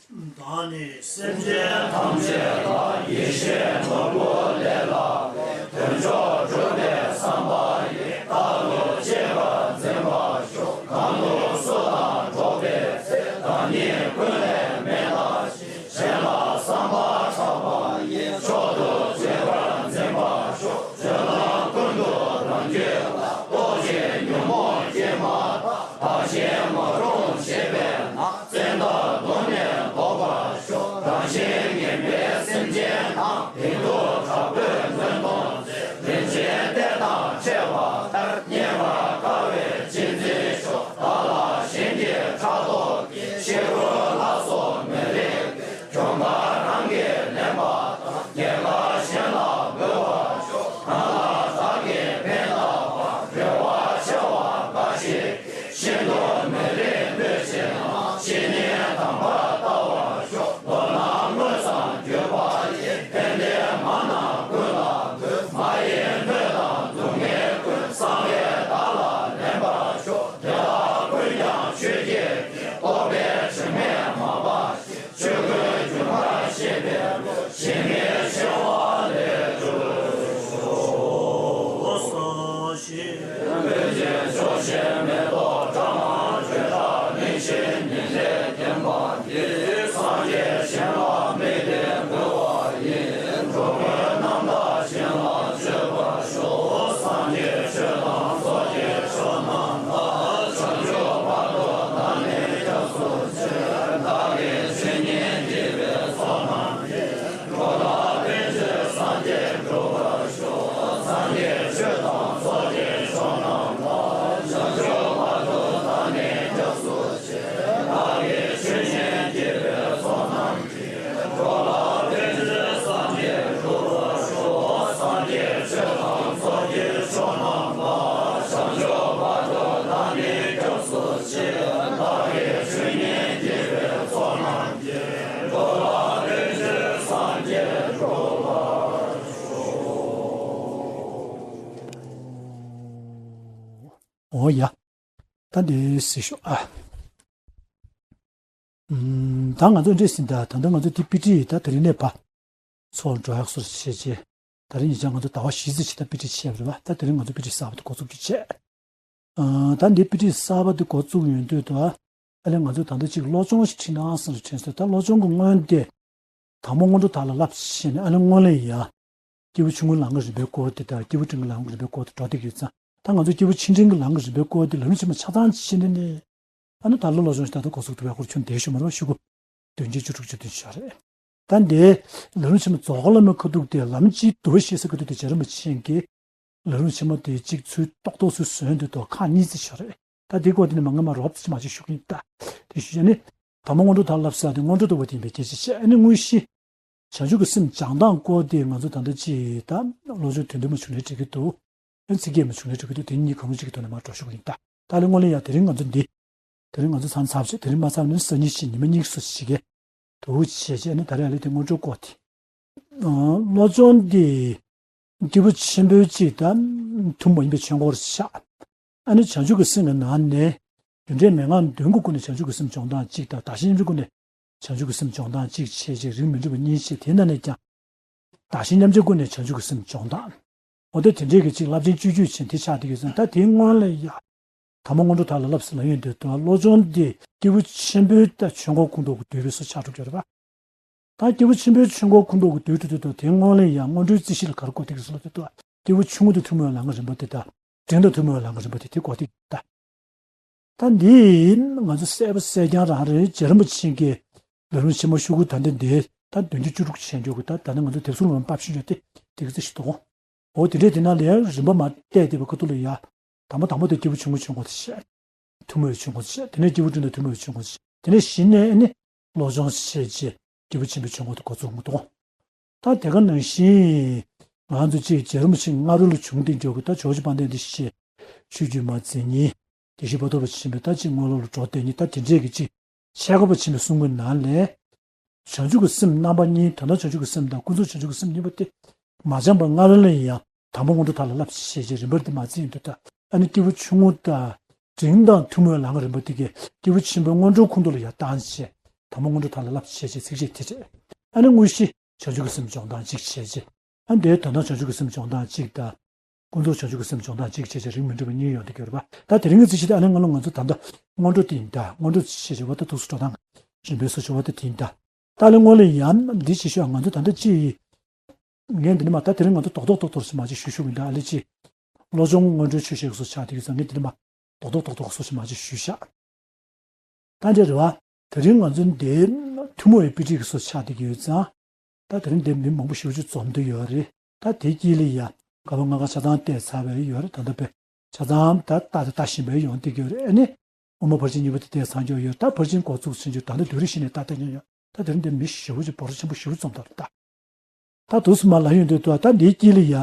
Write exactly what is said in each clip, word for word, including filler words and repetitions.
བདག་ནི་སེམས་ཅན་ཐམས་ཅད་ལ་ཡེ་ཤེས་ནོར་བུ་ལས་ལྷག་པའི་དོན་མཆོག་སྒྲུབ་པའི་བསམ་པ་ཡིས། རྟག་ཏུ་གཅེས་པར་འཛིན་པར་ཤོག་གང་དུ་སུ་དང་འགྲོགས་པའི་ཚེ། བདག་ཉིད་ཀུན་ལས་མེད་ལྟ་ཞིང་། གཞན་ལ་བསམ་པ་ཆགས་པ་ཡིས། མཆོག་ཏུ་གཅེས་པར་འཛིན་པར་ཤོག་བྱོན་ལམ་ཀུན་ཏུ་རང་རྒྱུད་ལ། རྟོག་བཅས་ཉོན་མོངས་སྐྱེས་མ་ཐག་བདག་གཞན་མ་གྲོངས་བྱེད་པས་ན། བཙན་དང་གདོན་ནས་ལྡོག་པར་ཤོག་བདག་གཞན་ངན་པའི་སེམས་ཅན་རྣམས། གཏིང་དུ་དྲག་པོའི་མུན་དོང་ཚེ། རིན་ཆེན་གཏེར་དང་ཕྲད་པ་ལྟར། རྙེད་པར་དཀའ་བས་གཅེས་འཛིན་ཤོག་བདག་ལ་གཞན་གྱིས་ཕྲག་དོག་གིས། གཤེ་སྐུར་ལ་སོགས་མི་རིགས་པའི། གྱོང་ཁ་རང་གིས་ལེན་པ་དང་། རྒྱལ་ཁ་གཞན་ལ་འབུལ་བར་ཤོག་གང་ལ་བདག་གིས་ཕན་བཏགས་པ། རེ་བ་འཆའ་བ་འགའ་ཞིག་གིས། ཤིན་ཏུ་མི་རིགས་སྨོད་བྱེད་ན། ཤི་ནས་དམ་པར་བལྟ་བར་ཤོག་མདོར་ན་དངོས་སམ་བརྒྱུད་པ་ཡིས། ཕན་བདེ་མ་རྣམས་ཀུན་ལ་འབུལ། མ་ཡིན་སྨོད་དང་སྡུག་བསྔལ་ཀུན། གསང་བས་བདག་ལ་ལེན་པར་ཤོག་དེ་དག་ཀུན་ཀྱང་ཆོས་བརྒྱད་ཀྱི། རྟོག་པའི་དྲི་མས་མ་སྦགས་ཤིང་། ཆོས་ཀུན་རྒྱུ་མཐར་ཤེས་པའི་བློ། ཞི་གནས་ཆེ་བ་ལས་གྲོལ་ཤོག་ལྷན་ཅིག་སྐྱོབ་བྱེད་མེ་ཏོག་སྦྲང་མ་བྱེ་བྲག་གླིང་བཞི་ཉི་ཟླས་བརྒྱན་པ་འདི། སངས་རྒྱས་གཞན་ལ་དམིགས་ཏེ་འབུལ་བ་ཡིན། འགྲོ་ཀུན་རྣམ་དག་གཞན་ལ་སྤྱོད་པར་ཤོག་སངས་རྒྱས་ཆོས་དང་ཚོགས་ཀྱི་མཆོག་རྣམས་ལ། བྱང་ཆུབ་བར་དུ་བདག་ནི་སྐྱབས་སུ་མཆི། བདག་གིས་ཆོས་ཉིད་བགྱིས་པའི་ཚོགས་རྣམས་ཀྱིས། འགྲོ་ལ་ཕན་ཕྱིར་སངས་རྒྱས་འགྲུབ་པར་ཤོག་སངས་རྒྱས་ཆོས་དང་ཚོགས་ཀྱི་མཆོག་རྣམས་ལ། བྱང་ཆུབ་བར་དུ་བདག་ནི་སྐྱབས་སུ་མཆི། བདག་གིས་ཆོས་ཉིད་བགྱིས་པའི་ཚོགས་རྣམས་ཀྱིས། འགྲོ་ལ་ཕན་ཕྱིར་སངས་རྒྱས་འགྲུབ་པར་ཤོག་སངས་རྒྱས་ཆོས་དང་ཚོགས་ཀྱི་མཆོག་རྣམས་ལ། བྱང་ཆུབ་བར་དུ་བདག་ནི་སྐྱབས་སུ་མཆི། བདག་གིས་ཆོས་ཉིད་བགྱིས་པའི་ཚོགས་རྣམས་ཀྱིས། འགྲོ་ལ་ཕན་ཕྱིར་སངས་རྒྱས་འགྲུབ་པར་ཤོག་འོ་ཡ། ད་འདི་སྲིད་ཤོག་ཨ། ཨུམ། ད་ང་ཚོ་འདྲེས་ཟིན་ད་ད་ལྟ་ང་ཚོ་འདི་དཔེ་ཁྲིད་ད་དེ་རིང་ནས་ཕ་ཚོགས་འགྲོ་ཡག་སོར་བྱེད་ཅེས། ད་རིང་ཉིན་ཞག་ང་ཚོ་ཟླ་བ་བཞི་ཙམ་ཞིག་ད་དཔེ་ཁྲིད་བྱས་པ་རེད་བ། ད་དེ་རིང་ང་ཚོ་དཔེ་ཁྲིད་གསར་པ་དེ་འགོ་འཛུགས་ཀྱི་བྱས། ཨ། ད་འདི་དཔེ་ཁྲིད་གསར་པ་དེ་འགོ་བཙུགས་ཡོང་དུས་ད། ཨ་ལས་ང་ཚོ་ད་ལྟ་གཅིག་བློ་སྦྱོང་ཞིག་ཁྲིད་ན་བསམ་ཞིག་དྲན་སོང་། ད་བློ་སྦྱོང་གི་སྔོན་དེ། དང་པོ་སྔོན་འགྲོ་དག་ལ་བསླབ་བྱས་ནས་ཨ་ལས་སྔོན་ལ་ཡ། སྐྱེས་བུ་ཆུང་ངུའི་ལམ་གྱི་རིམ་པའི་སྐོར་དེ་དང་སྐྱེས་བུ་འབྲིང་གི་ལམ་གྱི་རིམ་པའི་སྐོར་དེ་འགྲོ་བསྡད་ཀྱི་ཡོད་ཙང་། ད་ང་ཚོ་སྐྱེས་བུ་ཆེ་འབྲིང་གི་ལམ་གྱི་རིམ་པའི་སྐོར་དེ་ལམ་རིམ་ཆེན་མོ་ཆ་ཚང་བྱས་ནས་ནི། ཨ་ནི་ད་ལོ་བློ་སྦྱོང་ཞིག་ད་ལྟ་འགོ་ཚུགས་ཐུབ་པའི་སྐོར་ཁྱོན་བསྡད་ཞུ་མ་རེད་བ། ཤོག་གུ་བདུན་བརྒྱད་བཅུ་དྲུག་ཅུ་བདུན་ཞིག་རེད། ད་འདི་ལམ་རིམ་ཆེན་མོ་རྫོགས་ལམ་གྱི་ཁ་ཐུག་དེ་ལམ་གཅིག་ཏུ་ཞེས་ཟེར་གྱི་འདུག་སྟེ། རྗེ་རིན་པོ་ཆེ་གིས་ལམ་རིམ་ཆེན་མོ་དེ་གཅིག་ཚུལ་ཏོག་ཏོག་ཚུལ་བཟོས་འདུག་ཏོ། ཁག་གཉིས་ཙམ་ཞིག་རེད། ད་འདི་སྐོར་དེ་ནི་མ་ངས་མ་རོབ་ཙམ་མ་ཅིག་ཞུ་གི་ཡིན། ད་དེ་ཞུ་བྱས་ནི། དང་པོ་སྔོན་འགྲོ་དག་ལ་བསླབ་ཟེར་དེ་སྔོན་འགྲོ་ལྟ་བུ་དེ་ཡིན་པའི་སྐད་ཆ་བཤད། ཨ་ནི་དངོས་གཞི། བྱང་ཆུབ་ཀྱི་སེམས་སྦྱང་སྟངས་སྐོར་དེ་ང་ཚོ་ད་ལྟ་ཅིག་ད་བློ་སྦྱོང་དོན་བདུན་མ་བྱུང་ནའི་འགྲིག་གི་འདུག་ཨ་ནི་ཚིག་བརྒྱད་མ་བྱུང་ནའི་འགྲིག་གི་འདུག་དེ་གཉིས་གང་རུང་གཅིག་གི་ཐོག་ནས་མར་འགྲོ་ཞུ་གི་ཡིན། ད་ད་ལས་སྔོན་ལ་ཡ་དེ་རིང་ང་ཚོ་འདི། དེ་རིང་ང་ཚོ་མཚམས་ཚར་བྱས། དེ་རིང་མ་ཚར་ནས་སང་ཉིན་ཞིག་ཉི་མ་གཉིས་སུ་ཞིག་གི་འདུག་བྱས་བྱས་ནས། ད་རེས་ཨ་ལས་དེ་སྔོན་འགྲོའི་སྐོར་དེ། ཨ། བློ་སྦྱོང་འདི་སྐྱེས་བུ་ཆེན་པོའི་གཅིག་དང་ཐུན་མོང་མ་ཡིན་པའི་ཆོས་འཁོར་ཆགས། ཨ་ནི་བྱང་ཆུབ་ཀྱི་སེམས་ཀྱི་ནང་ནས་རྒྱུ་འབྲས་མན་ངག་བདུན་གྱི་སྒོ་ནས་བྱང་ཆུབ་ཀྱི་སེམས་སྦྱོང་སྟངས་གཅིག་དང་། བདག་གཞན་མཉམ་བརྗེའི་སྒོ་ནས་བྱང་ཆུབ་ཀྱི་སེམས་སྦྱོང་སྟངས་གཅིག་བྱས་བྱས། རིགས་མི་འགྲོ་བ་གཉིས་བྱས། དེའི་ནང་ནས་ཀྱང་བདག་གཞན་མཉམ་བརྗེའི་སྒོ་ནས་བྱང་ཆུབ་ཀྱི་སེམས་སྦྱོང་སྟངས། འོ་ད་དེ་འདྲའི་གི་གཅིག་བསླབ་ཚན་བཅུ་བཅུ་བྱས་དེ་ཆགས་བསྡད་ཀྱི་ཡོད་ཙང་། ད་དེའི་སྔོན་ལ་ཡ། དང་པོ་སྔོན་འགྲོ་དག་ལ་བསླབ་ཟེར་ལབ་ཡོང་དུས་ད་བློ་སྦྱོང་འདི་སྐྱེས་བུ་ཆེན་པོའི་ད་ཆོས་འཁོར་ཁོངས་གཏོགས་ཀྱི་བསྡུས་པའི་སུ་ཆགས་འགྲོ་གི་རེད་པ། ད་སྐྱེས་བུ་ཆེན་པོའི་ཆོས་འཁོར་ཁོངས་གཏོགས་ཀྱི་བསྡུས་དུ་དུས་ད་དེའི་སྔོན་ལ་ཡང་སྔོན་འགྲོའི་རྩིས་གཞི་ལ་ག་རེ་གོ་སྟེ་གི་སུ་ལ་དུས་ད། སྐྱེས་བུ་ཆུང་ངུ་དང་ཐུན་མོང་བའི་ལམ་གྱི་རིམ་པ་དེ་དང་། འབྲིང་དང་ཐུན་མོང་བའི་ལམ་གྱི་རིམ་པ་དེ་དེ་གོ་སྟེ་ད། ད་འདི་ང་ཚོ་གསལ་པོ་གསལ་རྐྱང་རང་རེད། རྗེ་རིན་པོ་ཆེ་གིས་ལམ་རིམ་ཆེན་མོ་ཤོག་གུ་ད་ལྟ་འདི་ད་བདུན་བརྒྱ་བཅུ་དྲུག་ཅུ་བྱས་འཇོག་གི། ད་ད་ནི་ང་ཚོ་དེབ་གཟུགས་ལ་ཕབ་ཤིང་ཡོད་དེ་དེ་གི་རྩིས་ཤིག་འདུག་འོ་དེ་འདྲས་དེ་ནང་ལ་ཡང་རིམ་པ་མར་བལྟས་བསྡད་པའི་ཁ་ཐུག་ལ་ཡ། དང་པོ་དང་པོ་དེ་སྐྱེས་བུ་ཆུང་ངུའི་ཆོས་འཁོར་དེ་བཤད། ཐུན་མོང་བའི་ཆོས་འཁོར་དེ་བཤད། དེ་ནས་སྐྱེས་བུ་འབྲིང་དང་ཐུན་མོང་བའི་ཆོས་འཁོར་དེ་བཤད། དེ་ནས་གཞི་ནས་ནི་བློ་སྦྱོང་བཤད་བྱས་སྐྱེས་བུ་ཆེན་པོའི་ཆོས་འཁོར་དེ་འགོ་བཙུགས་མི་འདུག་ད་དེ་ག་ནང་བཞིན་ང་ཚོ་གཅིག་རྗེ་རིན་པོ་ཆེ་སྔ་རོལ་ལ་བྱུང་སྟེ་འཇོག་གི། ད་ཇོ་བོ་རྗེ་དཔལ་ལྡན་འདས་ཞེས་ཆོས་བརྒྱུད་མ་འཛིན་ཉིན། དེ་བཞིན་བར་དོ་བ་ཆེན་པོའི་ད་གཅིག་སྔོན་ལོགས་ལ་འགྲོ་དེ་ཉིད། ད་དེ་འདྲས་ཀྱི་གཅིག་ཆེ་ཁ་པོ་ཆེན་པོའི་གསུང་གི་ནང་ལས། བྱང་ཆུབ་ཀྱི་སེམས་རྣམ་པ་གཉིས། དོན་དམ་བྱང་ཆུབ་ཀྱི་སེམས་དང་ཀུན་རྫོབ་བྱང་ཆུབ་ཀྱི་སེམས་གཉིས་པོ་དེ་མ་སྦྱངས་པར་སྔ་རོལ་ལ་ཡང་དང་པོ་སྔོན་འགྲོ་དག་ལ་བསླབ་ཞེས་བྱས་རིམ་པར་འདི་མ་བརྩིས་ཡོང་དུས། ད་ཨ་ནི་སྐྱེས་བུ་ཆུང་ངུ་དང་འབྲིང་དང་ཐུན་མོང་ལམ་གྱི་རིམ་པ་དེ་གས་སྐྱེས་བུ་ཆེན་པོའི་སྔོན་འགྲོའི་ཁོངས་གཏོགས་ལ་ཡང་བཏང་བྱས། དང་པོ་སྔོན་འགྲོ་མཐའ་ལ་བསླབ་བྱས་བྱས་ཚིགས་བཅད་དེ་རེད། ཨ་ནི་དངོས་གཞི་བྱང་ཆུབ་ཀྱི་སེམས་སྦྱོང་སྟངས་གཅིག་བྱས་རྗེས། ཨ་ནི་དེའི་དོན་དམ་བྱང་ཆུབ་ཀྱི་སེམས་སྦྱོང་སྟངས་གཅིག་དང་། ཀུན་རྫོབ་བྱང་ཆུབ་ཀྱི་སེམས་སྦྱོང་སྟངས་གཅིག་བྱས་རྗེས་རིགས་མི་འདྲ་བ་གཉིས་ཡོང་བསྡད་ཀྱི་ཡོད་རེད་པ། ད་དེ་རིང་གི་ཚིགས་བཅད་དེ་ཨ་ནི་སྔ་ལོ་ང་ཚོ་ད་ལྟ་སྔོན་འགྲོ་དེ་ཡིན་ད། སྔོན་འགྲོ་བྱས་བྱས་པ་ད་ཐུགས་སུ་འགྲོ་སྟངས་རིམ་པས་སུ་བྱས་པ་ད་དེ་ཡིན་ད། ད་ལས་སྔོན་ལ་ཡང་འདི་བྱེད་ཤོག་ང་ཚོ་ད་ལྟ་ཅི་ཡིན། ངས་འདི་ནས་མར་ད་དེ་རིང་ང་ཚོ་རྡོག་རྡོག་རྡོག་རྡོག་ཞིག་མར་ཅིག་ཞུ་ཞུ་གི་ཡིན་ད། ཨ་ལེ་ཅི། བློ་སྦྱོང་སྔོན་འགྲོའི་ཆོས་བཤད་ཀྱི་སོ་ཆགས་དེ་གི་ཚོ་ངས་འདི་ནས་མར་རྡོག་རྡོག་རྡོག་རྡོག་སོ་ཞིག་མར་ཅིག་ཞུས་ཤག་ད་འདྲ་རེད་བ། དེ་རིང་ང་ཚོ་འདི་ཐུན་མོང་བའི་དཔེ་ཁྲིད་ཀྱི་སོ་ཆགས་དེ་གི་ཡོད་ཙང་། ད་དེ་རིང་འདི་མི་མང་པོ་ཞེ་པོ་ཅིག་འཛོམས་བསྡད་ཡོད་རེད། ད་དེའི་དཀྱིལ་ལ་ཡ་ག་བ་ང་ག་ཆ་ཚང་བལྟས་ཚར་བའི་ཡོད་རེད། ད་ལྟ་དཔེ་ཆ་ཚང་ད་ལྟ་ལྟ་བཞིན་པའི་ཡོང་བསྡད་ཀྱི་ཡོད་རེད། ཨ་ནི། དབུ་མ་ཕར་ཕྱིན་གཉིས་པོ་དེ་བལྟས་ཚར་ཡོད། ད་ཕར་ཕྱིན་འགོ་བཙུགས་ཕྱིན་རྒྱུ་ད་ལྟ་བདུན་རེ་བཞི་ནས་ད་ལྟ་ཉན་ཡོད། ད་དེ་རིང་འདི་མི་ཞེ་པོ་ཅིག་འབོར་ཆེན་པོ་ཞེ་པོ་འཛོམས་ད་རེད་ད། ད་དུས་སུ་མ་ལ་ཡོང་དུས་དུ་ད་འདིའི་དཀྱིལ་ལ་ཡ།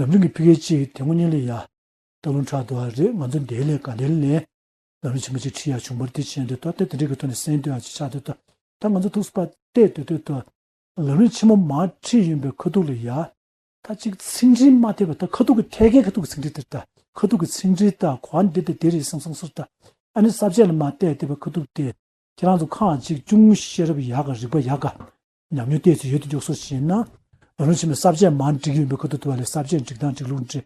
ལམ་རིམ་གྱི་ཕ་གི་གཅིག་དེ་སྔོན་ཉིན་ལ་ཡ། སྟག་ལུང་བྲག་ཏུ་བ་རེད། ང་ཚོ་འདིའི་ལས་ཀ་འདིའི་ལས། ལམ་རིམ་ཆེན་མོ་གཅིག་ཁྲིད་ཡ་བྱུང་བར་དེ་བྱས་འདུག་ད་ལྟ་དེ་འདྲའི་གི་ཐོག་ནས་གསན་འདོད་ཡ་ཅིག་ཆགས་འདུག་ད་ང་ཚོ་ཐུགས་སུ་པ་བལྟས་སྡོད་དུས་དུ། ལམ་རིམ་ཆེན་མོ་མར་ཁྲིད་ཡོང་པའི་ཁ་ཐུག་ལ་ཡ། ད་ཅིག་ཚིག་འགྲེལ་མ་ཐེབས་པ་ད་ཁ་ཐུག་གི་ཐད་ཀའི་ཁ་ཐུག་གི་ཚིག་འགྲེལ་དེར་ད་ཁ་ཐུག་གི་ཚིག་འགྲེལ་ད་གོ་བ་འདི་དེ་དེ་རེད་བསམ་བསམ་ཟེར་ད། ཨ་ནི་ས་བཅད་ལ་མར་བལྟས་བལྟས་པའི་ཁ་ཐུག་དེ། ཁྱེད་རང་ཚོ་ཁག་ཅིག་ཅུང་ཤེས་རབ་ཡག་ག་རིག་པ་ཡག་ག་ཉམས་མྱོང་ཏོག་ཙམ་ཡོད་དུ་འཇུག་སོ་ཞེ་ན། ལམ་རིམ་ཆེན་མོའི་ས་བཅད་མར་འགྲིག་ཡོད་པའི་ཁ་ཐུག་ཏུ་བ་ལས་ས་བཅད་འགྲིག་སྟངས་འགྲིག་ལུགས་འགྲིག་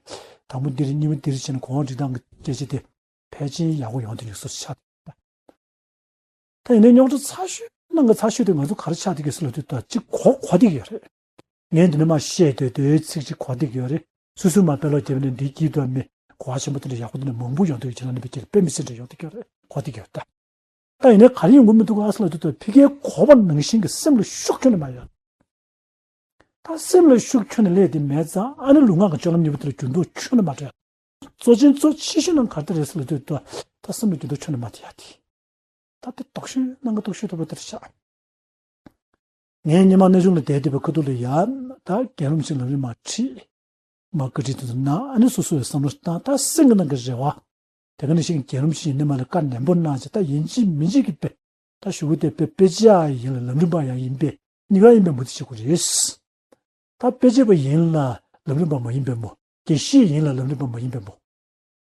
དང་པོ་འདིར་གཉིས་པ་འདིར་བྱས་ནས་གོང་འོག་འགྲིག་སྟངས་ཀྱི་སྐད་ཆ་དེ་ཕལ་ཆེར་ཡག་པོ་ཡོང་དུ་འཇུག་སོ་ཆགས། ད་ཡིན་ནའི་རྙོག་དྲ་ཚ་ཤོས་ནང་གི་ཚ་ཤོས་དེ་ང་ཚོ་ག་རེ་ཆགས་བསྡད་ཀྱི་ཟེར་ལབ་དུས་ད་ཅིག་གོ་གོ་བསྡད་ཀྱི་ཡོད་རེད། ངས་འདི་ནས་མར་བཤད་སྡོད་དུས་ཚིག་ཅིག་གོ་བསྡད་ཀྱི་ཡོད་རེད། སོ་སོས་མར་དཔེ་ཀློག་བརྒྱབ་ནས་འདིའི་དཀྱིལ་དུ་མི་གོ་བ་ཆེན་པོ་དེ་འདྲ་ཡག་པོ་དེ་འདྲ་མང་པོ་ཡོང་དུས་ཁྱེད་རང་ནས་དཔེ་ཁྱེད་དཔེ་མི་སྲིད་འདྲ་ཡོང་བསྡད་ཀྱི་ཡོད་རེད། གོ་བསྡད་ཀྱི་ཡོད་ད། ད་ཡིན་ནའི་ག་རེ་ཡོང་གི་མི་འདུག་ག་ཟེར་ལབ་དུས་ད་ཕ་གིའི་གོ་བ་ནང་བཞིན་གྱི་སེམས་ལ་ཤུགས་ཁྱོན་ནས་མ་ཡོད། ད་སེམས་ལ་ཤུགས་ཁྱོན་ནས་སླེབས་དེ་མེད་ཙང་ཨ་ནི་ལུས་ངག་གི་སྤྱོད་ལམ་གཉིས་པོ་དེ་ལ་འགྱུར་ལྡོག་ཁྱོན་ནས་མ་འགྲོ་ཡ། གཙོ་ཆེན་གཙོ་ཆེ་ཤོས་ནང་ག་རེ་རེད་ཟེར་ལབ་དུས་ད་ད་སེམས་ལ་འགྱུར་ལྡོག་ཁྱོན་ནས་མ་ཐེབས་ཡ་དེ། ད་དེ་སྡུག་ཤོས་གནད་འགག་སྡུག་ཤོས་ལྟ་བུ་དེ་རེད་ཤག་ངས་སྔོན་མ་གནས་ཆུང་ལ་བསྡད་བསྡད་པའི་ཁ་ཐུག་ལ་ཡ། ད་རྒན་རབས་ཤིག་ལམ་རིམ་མར་ཁྲིད། མར་བཀའ་ཁྲིད་དེ་ཚོ་གནང་། ཨ་ནི་སོ་སོ་ཡི་བསམ་བློ་བཏང་། ད་སེམས་ཀྱི་ནང་གི་རེ་བ། དེ་ག་ནང་བཞིན་རྒན་རབས་ཤིག་ཡིན་ནའི་མ་ལ་བཀའ་ནན་པོ་གནང་བྱས་ད་ཡིན་གཅིག་མིན་གཅིག་གི་དཔེ། ད་ཞུ་གི་དེ་དཔེ་དཔེ་ཆ་ཡིན་ལ་ལམ་རིམ་པ་ཡང་ཡིན་པས་གཉིས་ཀ་ཡིན་པའི་མུ་མཐུད་བྱེད་དགོས་རེད། ད་དཔེ་ཆ་པ་ཡིན་ལ་ལམ་རིམ་པ་མ་ཡིན་པའི་མོ། དགེ་བཤེས་ཡིན་ལ་ལམ་རིམ་པ་མ་ཡིན་པའི་མོ།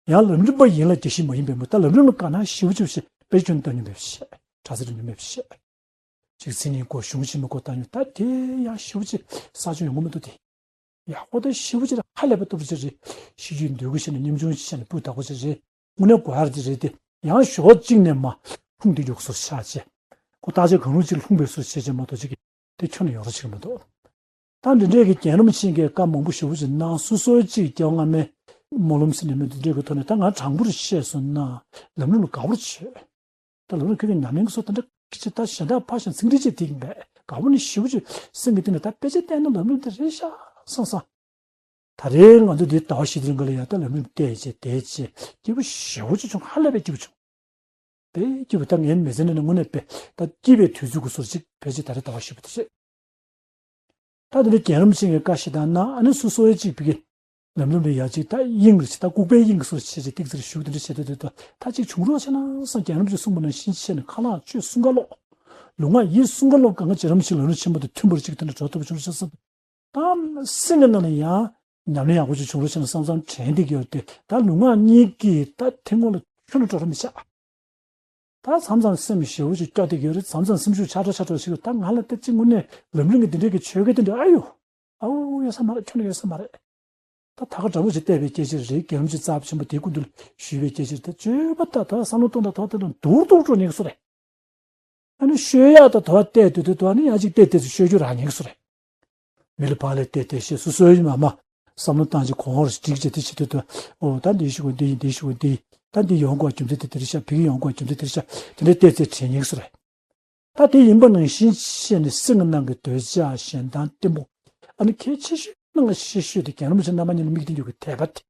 ཡང་ལམ་རིམ་པ་ཡིན་ལ་དགེ་བཤེས་མ་ཡིན་པའི་མོ། ད་ལམ་རིམ་ལ་དགའ་སྣང་ཞེ་པོ་ཅིག་བྱས་དཔེ་ཆ་ཁྱོན་ནས་ལྟ་མྱོང་མེད་པ་བཤད། དྲ་ཚིགས་ལ་མྱོང་མེད་པ་བཤད། གཅིག་མཚན་ཉིད་སྐོར་གཞུང་ཆེན་མོའི་སྐོར་ལྟ་མྱོང་། ད་དེ་ཡང་ཞེ་པོ་ཅིག་གསར་བྱུང་ཡོང་གི་མི་འདུག་དེ། ཡག་པོ་ད་ཞེ་པོ་ཅིག་རེད། ཧ་ལས་པའི་སྟོབས་ཅིག་རེད། ཤེས་རྒྱུད་འདོད་དགུ་བྱས་ནས་སྙོམས་ཆུང་བྱས་ནས་སྤུས་དག་པོ་ཅིག་རེད། དངོས་གནས་གོ་ཡག་ཅིག་རེད་དེ། ཡང་ཞོགས་གཅིག་ནས་མར་ལྷུང་བསྡད་རྒྱུ་སོར་ཆགས་བྱས། ཁོ་བརྟག་དཔྱད་གང་རུང་ཅིག་ལྷུང་བའི་སོར་བྱས་བྱས་མ་གཏོགས་ཅིག་གིས་དེ་ཁྱོན་ནས་ཡོང་རོགས་བྱེད་ཀྱི་མི་འདུག་ད་འདི་འདྲའི་གི་རྒན་རབས་ཤིག་གིས་བཀའ་མང་པོ་ཞེ་པོ་ཅིག་གནང་། སོ་སོའི་ཅིག་སྐྱེ་བ་སྔ་མའི་སྨོན་ལམ་ཟེར་ནས་མི་འདི་འདྲའི་གི་ཐོག་ནས་ད་ང་དྲང་པོར་བཤད་སོང་ན་ལམ་རིམ་ལ་དགའ་པོར་བྱོས། ད་ལམ་རིམ་ཁྱོད་ཀྱི་ཉམས་ལེན་གྱི་སོ་དེ་འདྲ་ཅིག་ད་གཞན་དག་ཕར་བཞག་ཚིག་འགྲེལ་ཅིག་དེ་ཡིན་པས་དགའ་པོ་ནི་ཞེ་པོ་ཅིག་སེམས་ཀྱི་གཏིང་ནས་ད་དཔེ་ཆ་བལྟས་ན་ལམ་རིམ་དེ་རེད་ཤག་བསམ་བསམ། ད་རེས་ང་ཚོ་འདི་ཟླ་བ་བཞི་དེ་རིང་ག་ལ་ཡ་ད་ལམ་རིམ་བལྟས་བྱས་བལྟས་བྱས་སྐྱིད་པོ་ཞེ་པོ་ཅིག་བྱུང་། ཧ་ལས་པའི་སྐྱིད་པོ་བྱུང་། དཔེ་སྐྱིད་པོ། ད་ངའི་མི་ཚེ་ནང་ནས་དངོས་གནས་དཔེ་ད་སྐྱིད་པའི་དུས་ཚོད་ཀྱི་སོར་ཅིག་ཕལ་ཆེར་ད་རེས་ཟླ་བ་བཞི་པོ་དེ་རེད། ད་དེ་འདྲའི་རྒན་རབས་ཤིག་གིས་བཀའ་ཞིག་བཏང་ན་ཨ་ནི་སོ་སོའི་ཅིག་ཕ་གི་ལམ་རིམ་ལ་ཡ་ཅིག་ད་དབྱིངས་ལ་ཅིག་ད་ལྐུགས་པའི་དབྱིངས་ཀྱི་སོར་བྱས་ཅིག་ཏིག་ཙིར་ཞུགས་དེ་འདྲ་བྱས་དུས་དུས་ད་ཅིག་བྱུང་རོགས་བྱས་ན་བསམ། རྒན་རབས་ཀྱིས་གསུངས་པ་ནང་བཞིན་བྱས་ནས་ཁ་ལག་བཅོས་གསུང་བཀའ་ཀློག་ལུས་ངག་ཡིད་གསུང་བཀའ་ཀློག་གང་ག་རྒན་རབས་ཤིག་ལམ་རིམ་ཆེན་པོ་དང་མཐུན་པར་ཅིག་དེ་འདྲ་འགྲོ་ཐུབ་པ་བྱུང་རོགས་བྱས་བསམ། ད་སེམས་ཀྱི་ནང་ལ་ཡང་ཉམས་ལེན་ཡག་པོ་ཅིག་བྱུང་རོགས་བྱས་ན་བསམ་བསམ་དྲན་བསྡད་ཀྱི་ཡོད་དེ། ད་ལུས་ངག་གཉིས་ཀྱིས་ད་དེ་སྔོན་ལ་ཁྱོན་ནས་འགྲོ་ར་མི་ཆགས། ད་མཚམས་མཚམས་སེམས་ཞེ་པོ་ཅིག་སྐྱོ་བསྡད་ཀྱི་ཡོད་རེད། མཚམས་མཚམས་སེམས་ཤུགས་ཆག་འགྲོ་ཆག་འགྲོ་ཞིག་ཡོད། ད་ང་ལ་ད་ཅིག་དངོས་གནས་ལམ་རིམ་གྱི་འདི་འདྲའི་གི་ཆོས་སྐད་དེ་འདྲ་ཨ་ཡོ། ཨའུ་ཡོད་ས་མ་རེད། ཁྱོན་ནས་ཡོད་ས་མ་རེད། ད་ད་ག་འདྲ་པོ་ཞིག་བལྟས་པའི་སྐད་ཆ་རེད། རྒན་རབས་ཅིག་རྩ་ཆེན་པོ་དེའི་སྐུ་མདུན་ལ་ཞུས་པའི་སྐད་ཆ་རེད། ད་བརྗོད་པ་ད་ད་བསམ་བློ་གཏོང་ད་ད་ད་ད་འདུག་འདུག་འགྲོ་ཉེ་གི་སུ་རེད། ཨ་ནི་ཤོད་ཡག་ད་དོ་བ་བལྟས་དུས་དུས་དོ་ཨ་ནི་ཡང་ཅིག་བལྟས་བལྟས་ཚུལ་ཤོད་རྒྱུ་རག་ཉེ་གི་སུ་རེད། མི་ལ་ཕར་ལ་བལྟས་བལྟས་བཤད། སོ་སོའི་མ་མ་བསམ་བློ་བཏང་ཅིག་གོང་བར་སྒྲིག་བྱས་དེ་བྱེད་དུས་དུས་ཨོ་ད་འདི་ཞུ་དགོས་འདི་ཡིན། འདི་ཞུ་དགོས་འདི་ཡིན། ད་འདི་ཡོང་དགོས་རྒྱུ་མཚན་དེ་དེ་རེད་ཤག་ཕ་གི་ཡོང་དགོས་རྒྱུ་མཚན་དེ་རེད་ཤག་དེ་འདྲའི་བལྟས་ཚེ་དྲན་ཉེ་གི་སུ་རེད། ད་དེ་ཡིན་པ་ནང་བཞིན་བཤད་ནས་སེམས་ཀྱི་ནང་གི་འདོད་ཆགས་ཞེ་སྡང་གཏི་མུག་ཨ་ནི་གལ་ཆེ་ཤོས་ནང་ཆེ་ཤོས་དེ་རྒན་རབས་ཆེ་རྣམ་པ་གཉིས་ལ་དམིགས་ཏེ་ཡོད་ཀྱི་དད་པ་དེ།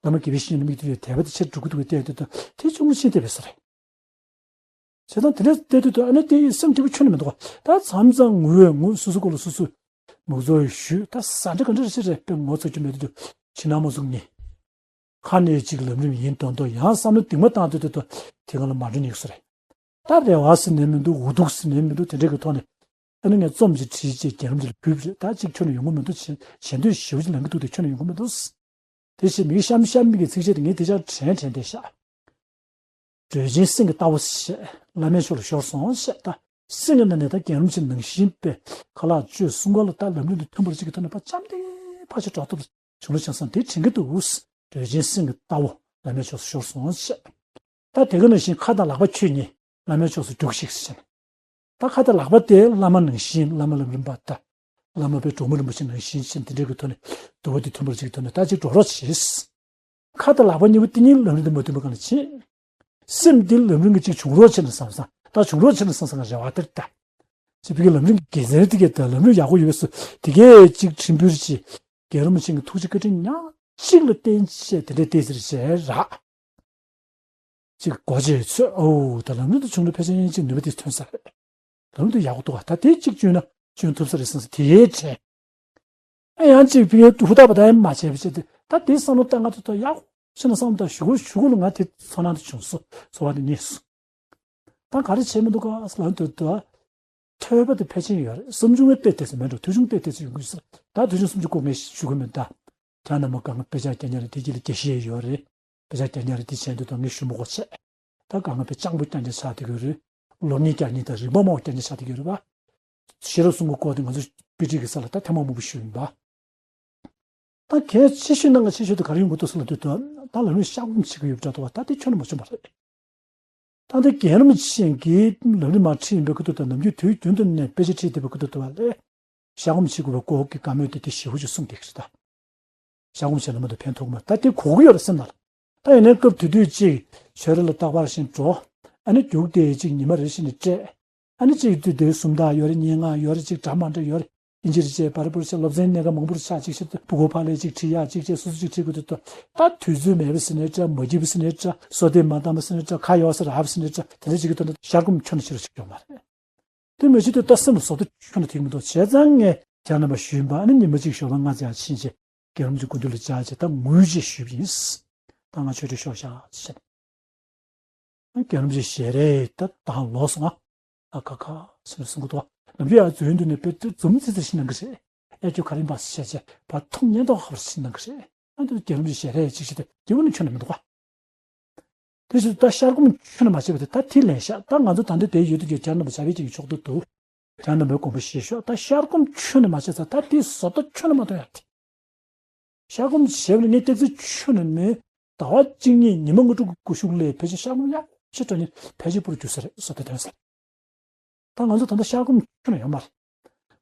བླ་མ་དགེ་བའི་བཤེས་གཉེན་ལ་དམིགས་ཏེ་ཡོད་དད་པ་དེ་ཆེར་འགྲོ་གི་འདུག་གི་བལྟས་དུས་དེ་ཅུང་ཟད་དེ་བས་སོ་རེད། བྱས་ཙང་དེ་འདྲ་བལྟས་དུས་དུ་ཨ་ནི་དེ་སེམས་སྐྱིད་པོ་ཁྱོན་ནས་མི་འདུག་ག་ད་མཚམས་མཚམས་ངུ་བས་ངུ། སོ་སོ་སྐོར་ལ་སོ་སོས་མུག་ཚོར་ཞུས། ད་ཟ་འདྲ་ག་འདྲ་ཞིག་རེད་དཔེ་ངོ་ཚ་རྒྱུ་མེད་དུས་ཕྱི་ནང་མ་ཟུག་ནི། ཁ་ནས་ཅིག་ལམ་རིམ་ཡིན་མདོག་མདོག་ཡང་བསམ་བློ་གཏིང་མ་བཏང་དུས་དུ་དེ་ག་ལ་མ་འགྲོ་ཉེ་གི་སུ་རེད། ད་རེ་བ་ཟེར་ནས་མི་འདུག་འུ་སྡུག་ཟེར་ནས་མི་འདུག་དེ་འདྲ་གི་ཐོག་ནས་ཨ་ནི་ངས་རྩོམ་ཅིག་བྲིས་རྗེས་རྒན་རབས་འདི་ལ་ཕུལ་བ་རེད། ད་ཅིག་ཁྱོན་ནས་ཡོང་གི་མི་འདུག་བྱེད་འདོད་ཞེ་པོ་ཅིག་ལང་གི་འདུག་དེ་ཁྱོན་ནས་ཡོང་གི་མི་འདུག་དེ་བཞིན་མི་གཤམ་གཤམ་མི་གི་ཚིགས་བཅད་དེ་ངས་དེ་ཅག་དྲན་དྲན་བསྡད་ཤག་སྒྲོལ་ཆེན་སེང་གེ་ལྟ་བུ་ཞེས་བླ་མའི་ཕྱོགས་ལ་ཤོར་སོང་ཞེས་ད། སེམས་ཀྱི་ནང་ནས་ད་རྒན་རིན་པོ་ཆེ་ནང་བཞིན་པའི་ཁ་ལག་སྤྱོད་གསུམ་ཀ་ལ་ད་ལམ་རིམ་དེ་མཐུན་པར་གཅིག་གི་ཐོག་ནས་ཕར་འཆམ་མཐུན་ཕར་ཞིག་འགྲོ་ཐུབ་པ་བྱུང་ལ་བྱང་སོང་དེ་དྲན་གྱི་འདུག་འདོད་ཆེན་སེམས་ཀྱི་རྟ་བོ་བླ་མའི་ཕྱོགས་སུ་ཤོར་སོང་ཟེར། ད་དེ་ག་ནང་བཞིན་ཁ་དང་ལག་པ་ཁྱོད་གཉིས་བླ་མའི་ཕྱོགས་སུ་རྒྱུགས་ཤིག་ཟེར། ད་ཁ་དང་ལག་པ་དེ་བླ་མ་ནང་བཞིན་བླ་མ་ལམ་རིམ་པ་དང་། བླ་མ་པའི་གྲོགས་མོ་རིན་པོ་ཆེ་ནང་བཞིན་ཕྱིན་དེ་འདྲའི་གི་ཐོག་ནས་དུ་བ་དེ་མཐུན་པར་གཅིག་གི་ཐོག་ནས་ད་ཅིག་འགྲོ་རོགས་བྱེད། ཁ་དང་ལག་པ་གཉིས་པོ་དེ་གཉིས་ལམ་རིམ་དུ་མ་མཐུན་པ་གང་ལ་བྱེད། སེམས་འདི་ལམ་རིམ་གྱི་ཅིག་བྱུང་རོགས་བྱེད་ན་བསམ་བསམ་ད་བྱུང་རོགས་བྱེད་ན་བསམ་བསམ་གང་རེ་བ་དེར་ད། ཅི་བི་གི་ལམ་རིམ་གྱི་དགེ་མཚན་དེ་གས་ད་ལམ་རིམ་ཡག་པོ་ཡོད་པས་སུ་དེ་གས་ཅིག་ཁྲིམས་འབུལ་ཅིག་རྒན་རིན་པོ་ཆེ་གི་ཐུགས་རྗེ་བཀའ་དྲིན་ཉག་གཅིག་ལ་བརྟེན་བྱས་དེ་འདྲའི་ལྟས་ཟེར་བྱས་རག་ཅིག་གོ་ཅེས་ཚོད་ཨོ་ད་ལམ་རིམ་དུ་བྱུང་ན་ཕལ་ཆེར་ཅིག་ནུས་པ་དེ་ཐོན་ས་རེད། ལམ་རིམ་དུ་ཡག་པོ་འདུག་བ་ད་དེ་གཅིག་བཅོས་ན་བཅོས་ཐུབ་ས་རེད་བསམ་ས་དེའི་དྲན། ཨ་ཡང་ཅིག་བི་ཧུ་ཏག་པ་ད་ཡང་མ་བྱས་པ་བྱས་ཏེ་ད་དེ་བསམ་བློ་བཏང་ང་ཚོ་ད་ཡག་ཤི་ན་བསམ་ད་ཞུ་གུ་ཞུ་གུ་ལ་ང་དེ་ཚོར་སྣང་དུ་བྱུང་སོ་ཚོར་བ་དེ་རྙེད་སོ། ད་ག་རེ་བྱས་མི་འདུག་ག་ལ་འདོད་དུ། ཐོས་པ་དེ་ཕལ་ཆེར་ཡོད་རེད། སུམ་ཆུང་བའི་དཔེ་དེ་ཚོ་མེད་འགྲོ་ཐོས་ཆུང་དཔེ་དེ་ཚོ་ཡོང་གི་ཡོད་ས་ད་ཐོས་ཆུང་སུམ་ཆུང་ཀོ་ངས་ཞུ་གི་མེད་ད། ཁྱེད་རྣམ་པ་གང་ག་དཔེ་ཆ་རྒྱག་མཁན་རེད་དེ་གྱི་ལ་དགེ་བཤེས་ཡོད་རེད། དཔེ་ཆ་རྒྱག་མཁན་རེད་དེ་བྱས་འདུག་ད་ངས་ཞུ་མི་དགོས་བྱས། ད་གང་ག་དཔེ་སྤྱང་པོ་རྐྱང་རྐྱང་ཆགས་བསྡད་ཀྱི་ཡོད་རེད། སློབ་གཉེར་རྒྱག་མཁན་དང་རིག་པ་མང་པོ་རྐྱང་རྐྱང་ཆགས་བསྡད་ཀྱི་ཡོད་རེད་པ། ཤེས་རབ་གསུམ་གྱི་སྐོར་དེ་ང་ཚོ་དཔེ་ཁྲིད་ཀྱི་ས་ལ་ད་ཐེངས་མང་པོ་ཞུས་ཡིན་པ། ད་གལ་ཆེ་ཤོས་ནང་གི་ཆེ་ཤོས་དེ་ག་རེ་ཡོང་གི་འདུག་ཟེར་ལབ་དུས་ད་ད་ལམ་རིམ་བཤགས་སྒོམ་བྱེད་ཀྱི་ཡོད་པ་འདྲ་འདུག་བ་ད་དེ་ཁྱོན་ནས་མ་བྱུང་བ་རེད། ད་ལྟ་རྒན་རིན་པོ་ཆེ་གིས་ལམ་རིམ་མར་ཁྲིད་ཡིན་པའི་ཁུ་ཐུག་དང་ནམ་རྒྱུན་དུས་རྒྱུན་དུ་ནས་དཔེ་ཆ་ཁྲིད་བསྡད་པའི་ཁུ་ཐུག་ཏུ་བ་ལས། བཤགས་སྒོམ་བྱེད་དགོས་པའི་སྐོར་གྱི་བཀའ་མོལ་དེ་དེ་ཞེ་པོ་ཅིག་གསུངས་བསྡད་ཀྱི་རེད་ད། བཤགས་སྒོམ་བྱས་ན་མ་གཏོགས་ཕན་ཐོགས་མ་ད་དེ་གོ་གི་ཡོད་རེད་སེམས་ནང་ལ། ད་ཡིན་ནའི་སྐབས་དེ་དུས་གཅིག་ཆོས་ར་ལ་རྟག་པར་བཞིན་འགྲོ། ཨ་ནི་རྒྱུགས་དེ་གཅིག་ཉི་མ་རེ་བཞིན་ནས་སྤྲད། ཨ་ནི་གཅིག་དུས་དེ་སུམ་རྟགས་ཡོད་རེད་སྙན་ངག་ཡོད་རེད་གཅིག་འདྲ་མ་འདྲ་ཡོད་རེད། ཨིན་ཇི་རེད་བྱས་བར་བར་བྱས་སློབ་ཚན་སྣ་ཁ་མང་པོར་ཆགས་གཅིག་བྱས་ཕྲུ་གུ་ཕ་ལས་གཅིག་ཁྲིད་ཡག་གཅིག་བྱས་སོ་སོ་གཅིག་ཁྲིད་དགོས་དུས་ད་དུས་ཚོད་མེད་པ་ཟེར་ནའི་འདྲ་མ་སྐྱིད་པ་ཟེར་ནའི་འདྲ་བསོད་བདེ་མ་འདང་བ་ཟེར་ནའི་འདྲ་ཁ་ཡོག་ས་རག་པ་ཟེར་ནའི་འདྲ་དེ་འདྲ་གཅིག་གི་དོན་དུ་བཤགས་སྒོམ་ཁྱོན་ནས་བྱེད་རོགས་བྱེད་ཀྱི་ཡོད་མ་རེད། དེ་མི་བྱེད་དུས་ད་སེམས་ལ་བཟོ་ལྟ་ཁྱོན་ནས་ཐིག་མི་འདུག་བྱས་ཙང་ངས་ཁྱེད་རྣམ་པ་ཞུས་པ་ཨ་ནི་ཉི་མ་གཅིག་ཞོགས་པ་ང་ཚོ་ཡང་ཕྱིན་ཆད་རྒན་རིན་པོ་ཆེ་སྐུ་མདུན་ལ་བཅར་བྱས་ད་ངུས་བྱས་ཞུས་པ་ཡིན། ད་ང་ཆོས་ཁྲིད་ཤོག་ཤག་བྱས། རྒན་རིན་པོ་ཆེ་ཞལ་རས་ད་དང་ལོག་སོང་ང་། ཨ་ཁ་ཁ་ཟེར་ནས་གསུང་གི་འདུག་ནམ་རྒྱུན་ཡང་འཛུལ་འདུག་ནས་དཔེ་འཛུམ་ཙི་ཙི་ཞིག་གནང་གི་རེད། ཨེ་ཁྱོད་ག་རེ་ཡིན་པ་ཞེས་བྱས་ཕར་ཐུག་ཉན་ཐོག་ཧབ་ཞིག་གནང་གི་རེད། ཨ་འདི་རྒན་རིན་པོ་ཆེ་ཞལ་རས་ཅིག་བྱས་ཏེ་སྐྱེ་བོ་ནི་ཁྱོན་ནས་མི་འདུག་ག་དེ་བཞིན་ད་བཤགས་སྒོམ་ཁྱོན་ནས་མ་བྱས་པ་དེ་ད་དེ་ལན་ཤག་ད་ང་ཚོ་ད་འདི་དེ་ཡོད་དུས་ཀྱི་རྒྱ་རྣམ་པ་བྱ་བའི་ཅིག་མཆོག་ཏུ་འདུག་རྒྱ་རྣམ་པའི་དགོངས་པ་བཞེས་ཤོག་ད་བཤགས་སྒོམ་ཁྱོན་ནས་མ་བྱས་ཙང་ད་དེ་བཟོ་ལྟ་ཁྱོན་ནས་མ་གཏོང་ཡ་དེ། བཤགས་སྒོམ་བྱས་པ་ལ་ངས་བལྟས་ཚེ་ཁྱོན་ནས་མེད། ཟླ་བ་གཅིག་གཉིས་ཉི་མ་ལྔ་དྲུག་གི་སྐུ་གཞུག་ལས་ཕལ་ཆེར་བཤགས་སྒོམ་ཡག་ཤོས་འདྲ་ཉིད་ཕལ་ཆེར་པུ་རུ་འགྱུར་ས་རེད་བཟོ་ལྟ་དོན་ས། ད་ང་ཚོ་ད་ལྟ་བཤགས་སྒོམ་ཁྱོན་ནས་ཡོད་མ་རེད།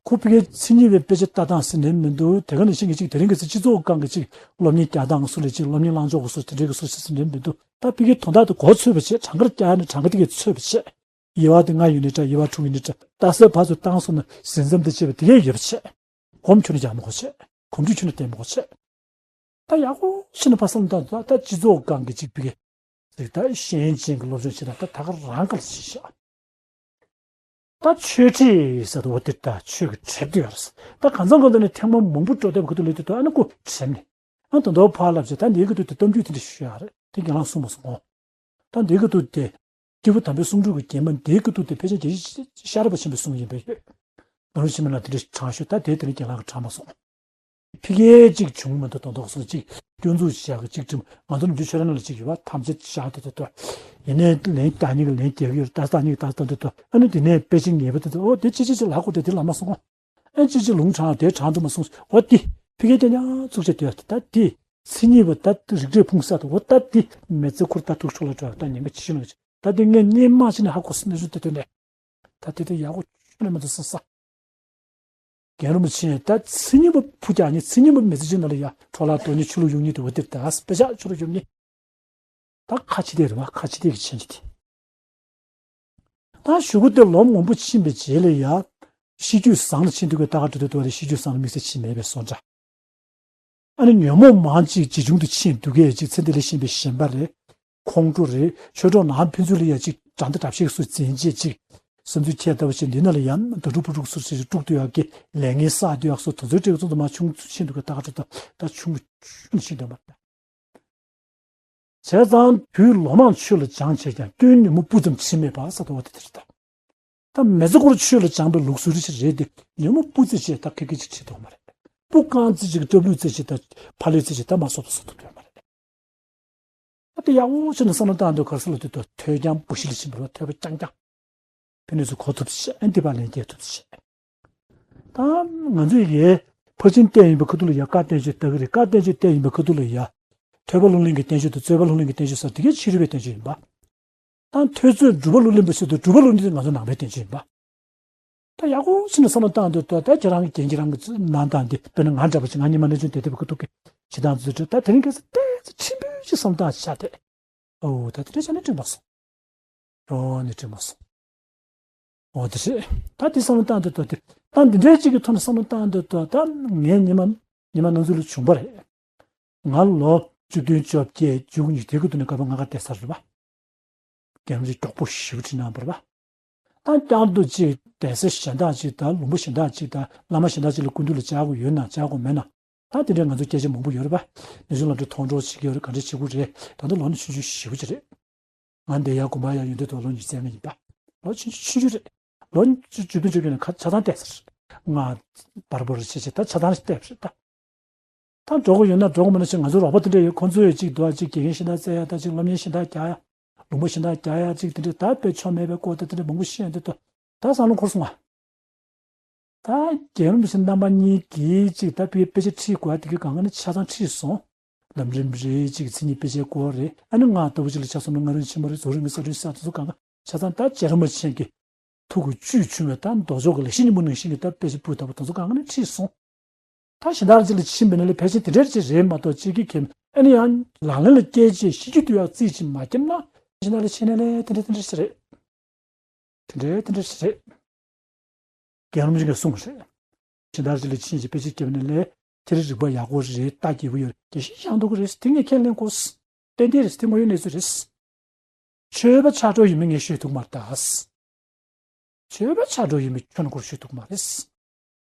ཁོ་ཕ་གིའི་མཚན་ཉིད་པའི་དཔེ་ཆ་ལྟ་སྟངས་ཟེར་ནས་མི་འདུག་དེ་ག་ནང་བཞིན་གྱི་ཅིག་དེ་རིང་གི་ཚེ་སྤྱི་ཚོགས་སྒང་གི་ཅིག་སློབ་གཉེར་རྒྱག་སྟངས་སུ་ལས་ཅིག་སློབ་གཉེར་བླང་ཕྱོགས་སུ་དེ་འདྲའི་གི་སུ་ཞིག་ཟེར་ནས་མི་འདུག་ད་ཕ་གིའི་དོན་དག་དེ་གོ་ཚོད་པ་བྱེད་གྲངས་ཀར་རྒྱག་ནས་གྲངས་ཀ་དེ་གས་ཚོད་པ་བྱེད། དབྱེ་བ་དེ་ལྔ་ཡོད་ནའི་འདྲ་དབྱེ་བ་དྲུག་ཡོད་ནའི་འདྲ་ལྟ་སའི་བར་དུ་བཏང་སོང་ན་ཟིན་མཚམས་དེ་བཅད་པ་དེ་གས་ཡོད་པ་བྱེད། སྒོམ་ཁྱོན་ནས་རྒྱག་མི་དགོས་བྱས། གོམས་འདྲིས་ཁྱོན་ནས་བསྟེན་མི་དགོས་བྱས། ད་ཡག་པོ་ཤེས་ན་ཕ་བསམ་བཏང་ད་ད་སྤྱི་ཚོགས་སྒང་གི་གཅིག་པུ་གི་ཟིག་ད་ཤེས་ཡོན་ཅན་གྱི་སློབ་སྦྱོང་བྱེད་ན་ད་ད་ག་རང་ག་ལ་བྱེད་ཤག་ད་ཆོས་ཁྲིད་ཟེར་དུ་འོ་དེ་ད་ཆོས་ཀྱི་ཁྲིད་དུ་ཡོད་རེད། ད་གང་ཚང་གང་ཚང་ནས་ཐེངས་མ་མང་པོ་འགྲོ་བསྡད་པ་ཁུ་ཐུག་ལས་དུས་ད་ཨ་ནི་ཀུ་དྲན་ནས་ཨ་ད་མདོ་ཕར་ལབ་བྱས་ད་འདིའི་ཁུ་ཐུག་དེ་གཏམ་རྒྱུད་དེ་འདྲ་ཞུ་ཡག་རེད་དེ་རྒན་ལགས་གསུངས་མ་སོང་ངོ་། ད་འདིའི་ཁུ་ཐུག་དེ། སྐྱེས་བུ་དམ་པའི་གསུང་སྒྲོས་ཀྱི་རྒྱན་མ་འདིའི་ཁུ་ཐུག་དེ་ཕལ་ཆེར་རྒྱལ་སྲས་ཤེས་རབ་པ་ཆེན་པོའི་གསུང་ཡིན་པས་ཡོད། ནོར་ཆེན་མོ་ལ་དེ་འདྲ་དྲངས་ཤོག་ད་དེ་དེ་ནི་རྒན་ལགས་ཀྱིས་དྲངས་མ་སོང་། ཕ་གིའི་གཅིག་བྱུང་མི་འདུག་དོན་དག་སོང་གཅིག་སྐྱོན་འཛུགས་བྱས་ཀྱི་གཅིག་ཁྲིམས་ང་ཚོ་ནམ་རྒྱུན་ཆོས་ར་ནང་ལ་གཅིག་ཡོད་པ་ཐམས་ཅད་བཞག་དེ་དེ་དོ། ཡིན་ནའི་ལན་བདག་ཉིད་ཀྱི་ལན་རྒྱག་གི་ཡོད་ད་ལྟ་ཉིད་ད་ལྟ་འདི་དོ་ཨ་ནི་དེ་ནས་དཔེ་ཆ་ངེས་པ་དེ་དོ་ཨོ་དེ་ཅི་ཅི་ཅི་ལག་ཁོ་དེ་དེ་ལ་མ་སོང་ཨ་ཅི་ཅི་ལུང་དྲངས་དེ་དྲངས་དུ་མ་སོང་ཨོ་དེ་ཕ་གིའི་དེ་ཉག་བཙུགས་བྱས་དེ་ད་དེ་མཚན་ཉིད་པ་ད་རིགས་འགྲེ་ཕུང་ས་དོ་ཨོ་ད་དེ་མེ་ཙི་ཁུར་ད་ཐུག་ཆོག་ལ་འགྲོ་ད་ཉིན་ག་ཅི་ཤི་ནོ་ད་དེ་ངས་སྙན་མ་ཅི་ནས་ཧ་གོ་སོང་ནས་ཞུ་དེ་དོ་ནས། ད་དེ་དེ་ཡག་པོ་ཁྱོན་ནས་མ་འདུག་བསམ་ས། རྒན་རིན་པོ་ཆེ་ད་མཚན་ཉིད་པ་ཕུ་རྒྱག་ཉིད་མཚན་ཉིད་པ་མི་ཚེ་ཅིག་ནང་ལ་ཡ་འཕྲོ་བརླག་གཏོང་ཉིད་ཆོས་ལུགས་ཡོང་ཉིད་དེ་འོ་དེར་ད་དཔེ་ཆ་ཆོས་ལུགས་ཡོང་ཉིད། ད་ཁ་ཕྱི་དེ་རེད་བ་ཁ་ཕྱི་དེ་གི་ཆེན་གྱི་དེ། ད་གཞུག་གུ་དེ་ལོ་མང་པོ་ཕྱིན་པའི་རྗེས་ལ་ཡ། ཤེས་རྒྱུད་བཟང་ལ་ཕྱིན་འདུག་གི་ད་ག་འགྲོ་དུས་དུ་བ་རེ་ཤེས་རྒྱུད་བཟང་ལ་དམིགས་བསལ་ཕྱིན་མེད་པའི་བཟོ་འདྲ། ཨ་ནི་ཉོན་མོངས་མང་ཅིག་ཇེ་ཆུང་དུ་ཕྱིན་འདུག་གས་ཅིག་ཚེ་འདི་ལས་གཞན་པའི་ཞེན་པ་རེད། ཁོང་ཁྲོ་རེད། ཆོས་གྲོགས་ནང་ཕན་ཚུན་ལ་ཡ་ཅིག་དགྲ་འདི་དགྲ་བཤད་སུ་འཛིན་བྱེད་ཅིག་བསམ་ཚུལ་ཁྱད་ལྟ་བུ་བྱས་འདི་ན་ལ་ཡང་ད་དྲུག་པོ་དྲུག་སུ་ཞིག་དཀྲུག་ཏུ་ཡག་གི་ལས་ངན་བསགས་ཏུ་ཡག་སོ་དོ་ཚོའི་སྤྲེལ་ཚོ་དུ་མ་ཆུང་ཆུང་ཕྱིན་འདུག་གས་ད་ག་ཆུ་ད་ད་ཆུང་ཆུང་ཕྱིན་འདུག་མ་རེད། བྱས་ཙང་དུས་ལོ་མང་ཆོས་ལ་སྦྱངས་བྱས་ཀྱང་སྐྱོན་ཉོན་མོངས་སྤུ་ཙམ་ཕྱིན་མེད་པ་ས་དོ་བ་དེ་དེ་རེད་ད། ད་མེ་ཙི་ཁུར་ཆོས་ལ་སྦྱངས་པའི་ལུགས་སྲོལ་རེ་ཞིག་རེད་དེ་ཉོན་མོངས་སྤུ་རྩེ་བྱས་ད་ཁེ་ཁེ་ཅིག་བྱེད་ཐུབ་མ་རེད། སྤུ་རྐང་རྩེ་ཅིག་སྐྲབ་ལུས་རྩེ་ཅིག་ད་ཕ་ལུས་རྩེ་ཅིག་ད་མ་སོ་ད་སོ་ཐུབ་ཡོད་མ་རེད། ད་དེ་ཡག་པོ་བྱས་ནས་བསམ་བློ་བཏང་འདོད་གར་སོ་ལ་དུས་དོ་ཐོས་རྐྱང་བུ་ཤི་ལ་ཕྱིན་པ་རེད་བ་ཐོས་པ་རྐྱང་རྐྱང་ ཕན་ནུས་ཚུར་གོ་ཐུབ་ཅིག་ཨ་འདི་པར་ལན་རྒྱག་ཐུབ་ཅིག་ད་ང་ཚོ་ཡི་ཕར་ཕྱིན་བལྟས་ཡིན་པའི་ཁ་ཐུག་ལ་ཡ་བཀའ་བསྟན་བཅོས་ལྟ་གི་རེད། བཀའ་བསྟན་བཅོས་བལྟས་ཡིན་པའི་ཁ་ཐུག་ལ་ཡ། ཐོས་པ་ལུང་ལྡན་གྱི་བསྟན་བཅོས་དང་རྩོད་པ་ལུང་ལྡན་གྱི་བསྟན་བཅོས་སོགས་དེ་གའི་ཕྱི་རོལ་པའི་བསྟན་བཅོས་ཡིན་པ། ད་ཐོས་རྩོད་སྒྲུབ་པ་ལུང་ལྡན་པ་ཟེར་དུས་སྒྲུབ་པ་ལུང་ལྡན་དེ་ང་ཚོ་ནང་པའི་བསྟན་བཅོས་ཡིན་པ། ད་ཡག་པོ་ཕྱིན་ནས་བསམ་བློ་བཏང་འདོད་ད་ད་ཁྱེད་རང་གི་རྒན་ཁྱེད་རང་གི་ནང་དང་དེ་དཔེར་ན་ང་འདྲ་པོ་ཅིག་ང་ཉི་མ་གནས་ཆུང་དེ་དེ་བ་ཁ་ཐུག་གི་བྱེད་སྟངས་ཚོ་ད་དེ་རིང་ཁ་སང་ཏོག་ཙམ་ཕྲན་བུ་ཞིག་བསམ་བློ་བཏང་ཤག་དེ། ཨོ་ད་དེ་འདྲ་བྱས་ན་འགྲིག་མ་སོང་། ཨོ་ནི་འགྲིག་མ་སོང་། ཨོ་དེ་རེད། ད་དེ་བསམ་བློ་བཏང་འདོད་ད་དེ་ད་འདི་འདྲའི་ཅིག་གི་ཐོག་ནས་བསམ་བློ་བཏང་འདོད་ད་ད་ངའི་ཉི་མ་ཉི་མ་ནང་ཚུད་ལ་བྱུང་པ་རེད། ང་ལོ་བཅུ་བདུན་བཅོ་བརྒྱད་བཅུ་གཉིས་དེ་གི་དུས་ནས་སྐབས་ང་ག་བལྟས་ཚར་རེད་པ། རྒན་རབས་ཀྱིས་མགྱོགས་པོ་ཞེ་པོ་ཁྲིད་གནང་བ་རེད་པ། ད་བསྐྱར་དུ་ཅིག་གདན་ས་གཞན་དག་ཅིག་དང་ལུང་པ་གཞན་དག་ཅིག་དང་བླ་མ་གཞན་དག་ཅིག་ལ་སྐུ་མདུན་ལ་བཅར་དགོས་ཡོད་ན་བཅར་དགོས་མེད་ན། ད་དེ་འདྲའི་ང་ཚོ་སྐད་ཆ་མང་པོ་ཡོད་རེད་པ། ནུས་ཤུགས་ལམ་འགྲོ་མཐོང་གྲོལ་བྱེད་ཀྱི་ཡོད་རེད། ག་འདྲ་བྱེད་དགོས་རེད། ད་ལྟ་ལོ་ནི་ཆུང་ཆུང་ཞེ་པོ་ཅིག་རེད། ང་འདིར་ཡར་དགོན་པར་ཡར་ཡོང་དུས་ད་ལོ་ཉི་ཤུ་རྩ་ལྔ་ཡིན་པ། ལོ་ཆུང་ཆུང་ཆུང་ཆུང་རེད། ལོ་བཅུ་བདུན་བཅོ་བརྒྱད་ནས་ཁ་ཆ་ཚང་བལྟས་ཚར། ང་བར་བར་བྱེད་བྱེད་ད་ཆ་ཚང་བལྟས་པ་རེད་ད། ད་འགྲོ་གི་ཡོད་ན་འགྲོ་གི་མེད་ན་ཅིག་ང་ཚོ་རོགས་པ་དེ་འདྲ་ཡོད། ཁོང་ཚོས་ཅིག་འདུག་ཅིག་དགེ་རྒན་གཞན་དག་བཙལ་ཡ་ད་ཅིག་སློབ་གཉེར་གཞན་དག་རྒྱག་ཡ། ལུང་པ་གཞན་དག་རྒྱག་ཡ་ཅིག་དེ་འདྲ་ད་དཔེ་ཆོ་མེད་པའི་སྐོར་ད་དེ་འདྲ་མང་པོ་བཤད་འདུག་ད་བསམ་བློ་འཁོར་སོང་ང་། ད་རྒན་རབས་ཀྱི་རྣམ་པ་གཉིས་ཀྱིས་ཅིག་ད་དཔེ་དཔེ་ཆ་ཁྲིད་དགོས་ཡ་དེ་གི་གང་ག་ནི་ཆ་ཚང་ཁྲིད་སོང་། ལམ་རིམ་རེ་ཅིག་མཚན་ཉིད་དཔེ་ཆའི་སྐོར་རེད། ཨ་ནི་ང་ལྟ་བུ་ཅིག་ལ་ཆ་མཚོན་ན་སྔ་རིམ་ཕྱི་མ་རེད། རྫོགས་རིམ་གྱི་ས་བཅད་ས་དེ་ཚོ་གང་ག་ཆ་ཚང་ད་རྗེ་རིན་པོ་ཆེ་གི་ཐུགས་ཀྱི་བཅུད་ཆུང་བའི་ད་མདོ་ཕྱོགས་ཀྱི་ལེགས་བཤད་སྙིང་པོ་ནང་བཞིན་གྱི་ད་དཔེ་ཆ་སྤུས་དག་པོ་དེ་ཚོ་གང་ག་ནས་ཁྲིད་སོང་། ད་གཞན་དག་ཅིག་ལ་ཕྱིན་པ་ན་ལས་ཕལ་ཆེར་དེ་འདྲ་ཅིག་རེད་མ་གཏོགས་ཅིག་གི་གེ་ཨ་ནི་ཡང་ལག་ལེན་ལ་བསྐྱལ་རྗེས་གཞི་རྒྱུ་དུ་ཡང་རྩིས་ཅིག་མ་བརྒྱབ་ན་གཞན་དག་ལ་ཕྱིན་ན་ལས་དེ་འདྲ་དེ་འདྲ་ཞིག་རེད། དེ་འདྲ་དེ་འདྲ་ཞིག་རེད། རྒན་རབས་ཅིག་གིས་གསུངས་པ་རེད། གཞན་དག་ཅིག་ལ་ཕྱིན་རྗེས་དཔེ་ཆ་བརྒྱབ་ན་ལས་དེ་རིགས་རིག་པ་ཡག་པོ་རེད། རྟགས་རྒྱས་པོ་ཡོད་རེད། དགེ་བཤེས་ཡང་འདུག་གི་རེད། དེ་ངས་ཁས་ལེན་དགོས། ཏན་ཏན་རེད། དེ་དངོས་ཡོད་གནས་ཚུལ་རེད། ཆོས་པ་ཆགས་འགྲོ་ཡིན་མིན་ངས་ཤོད་ཐུབ་མ་རེད་ད། ཆོས་པ་ཆགས་འགྲོ་ཡིན་མིན་ཁྱོན་སྐོར་ཤོད་ཐུབ་མ་རེད།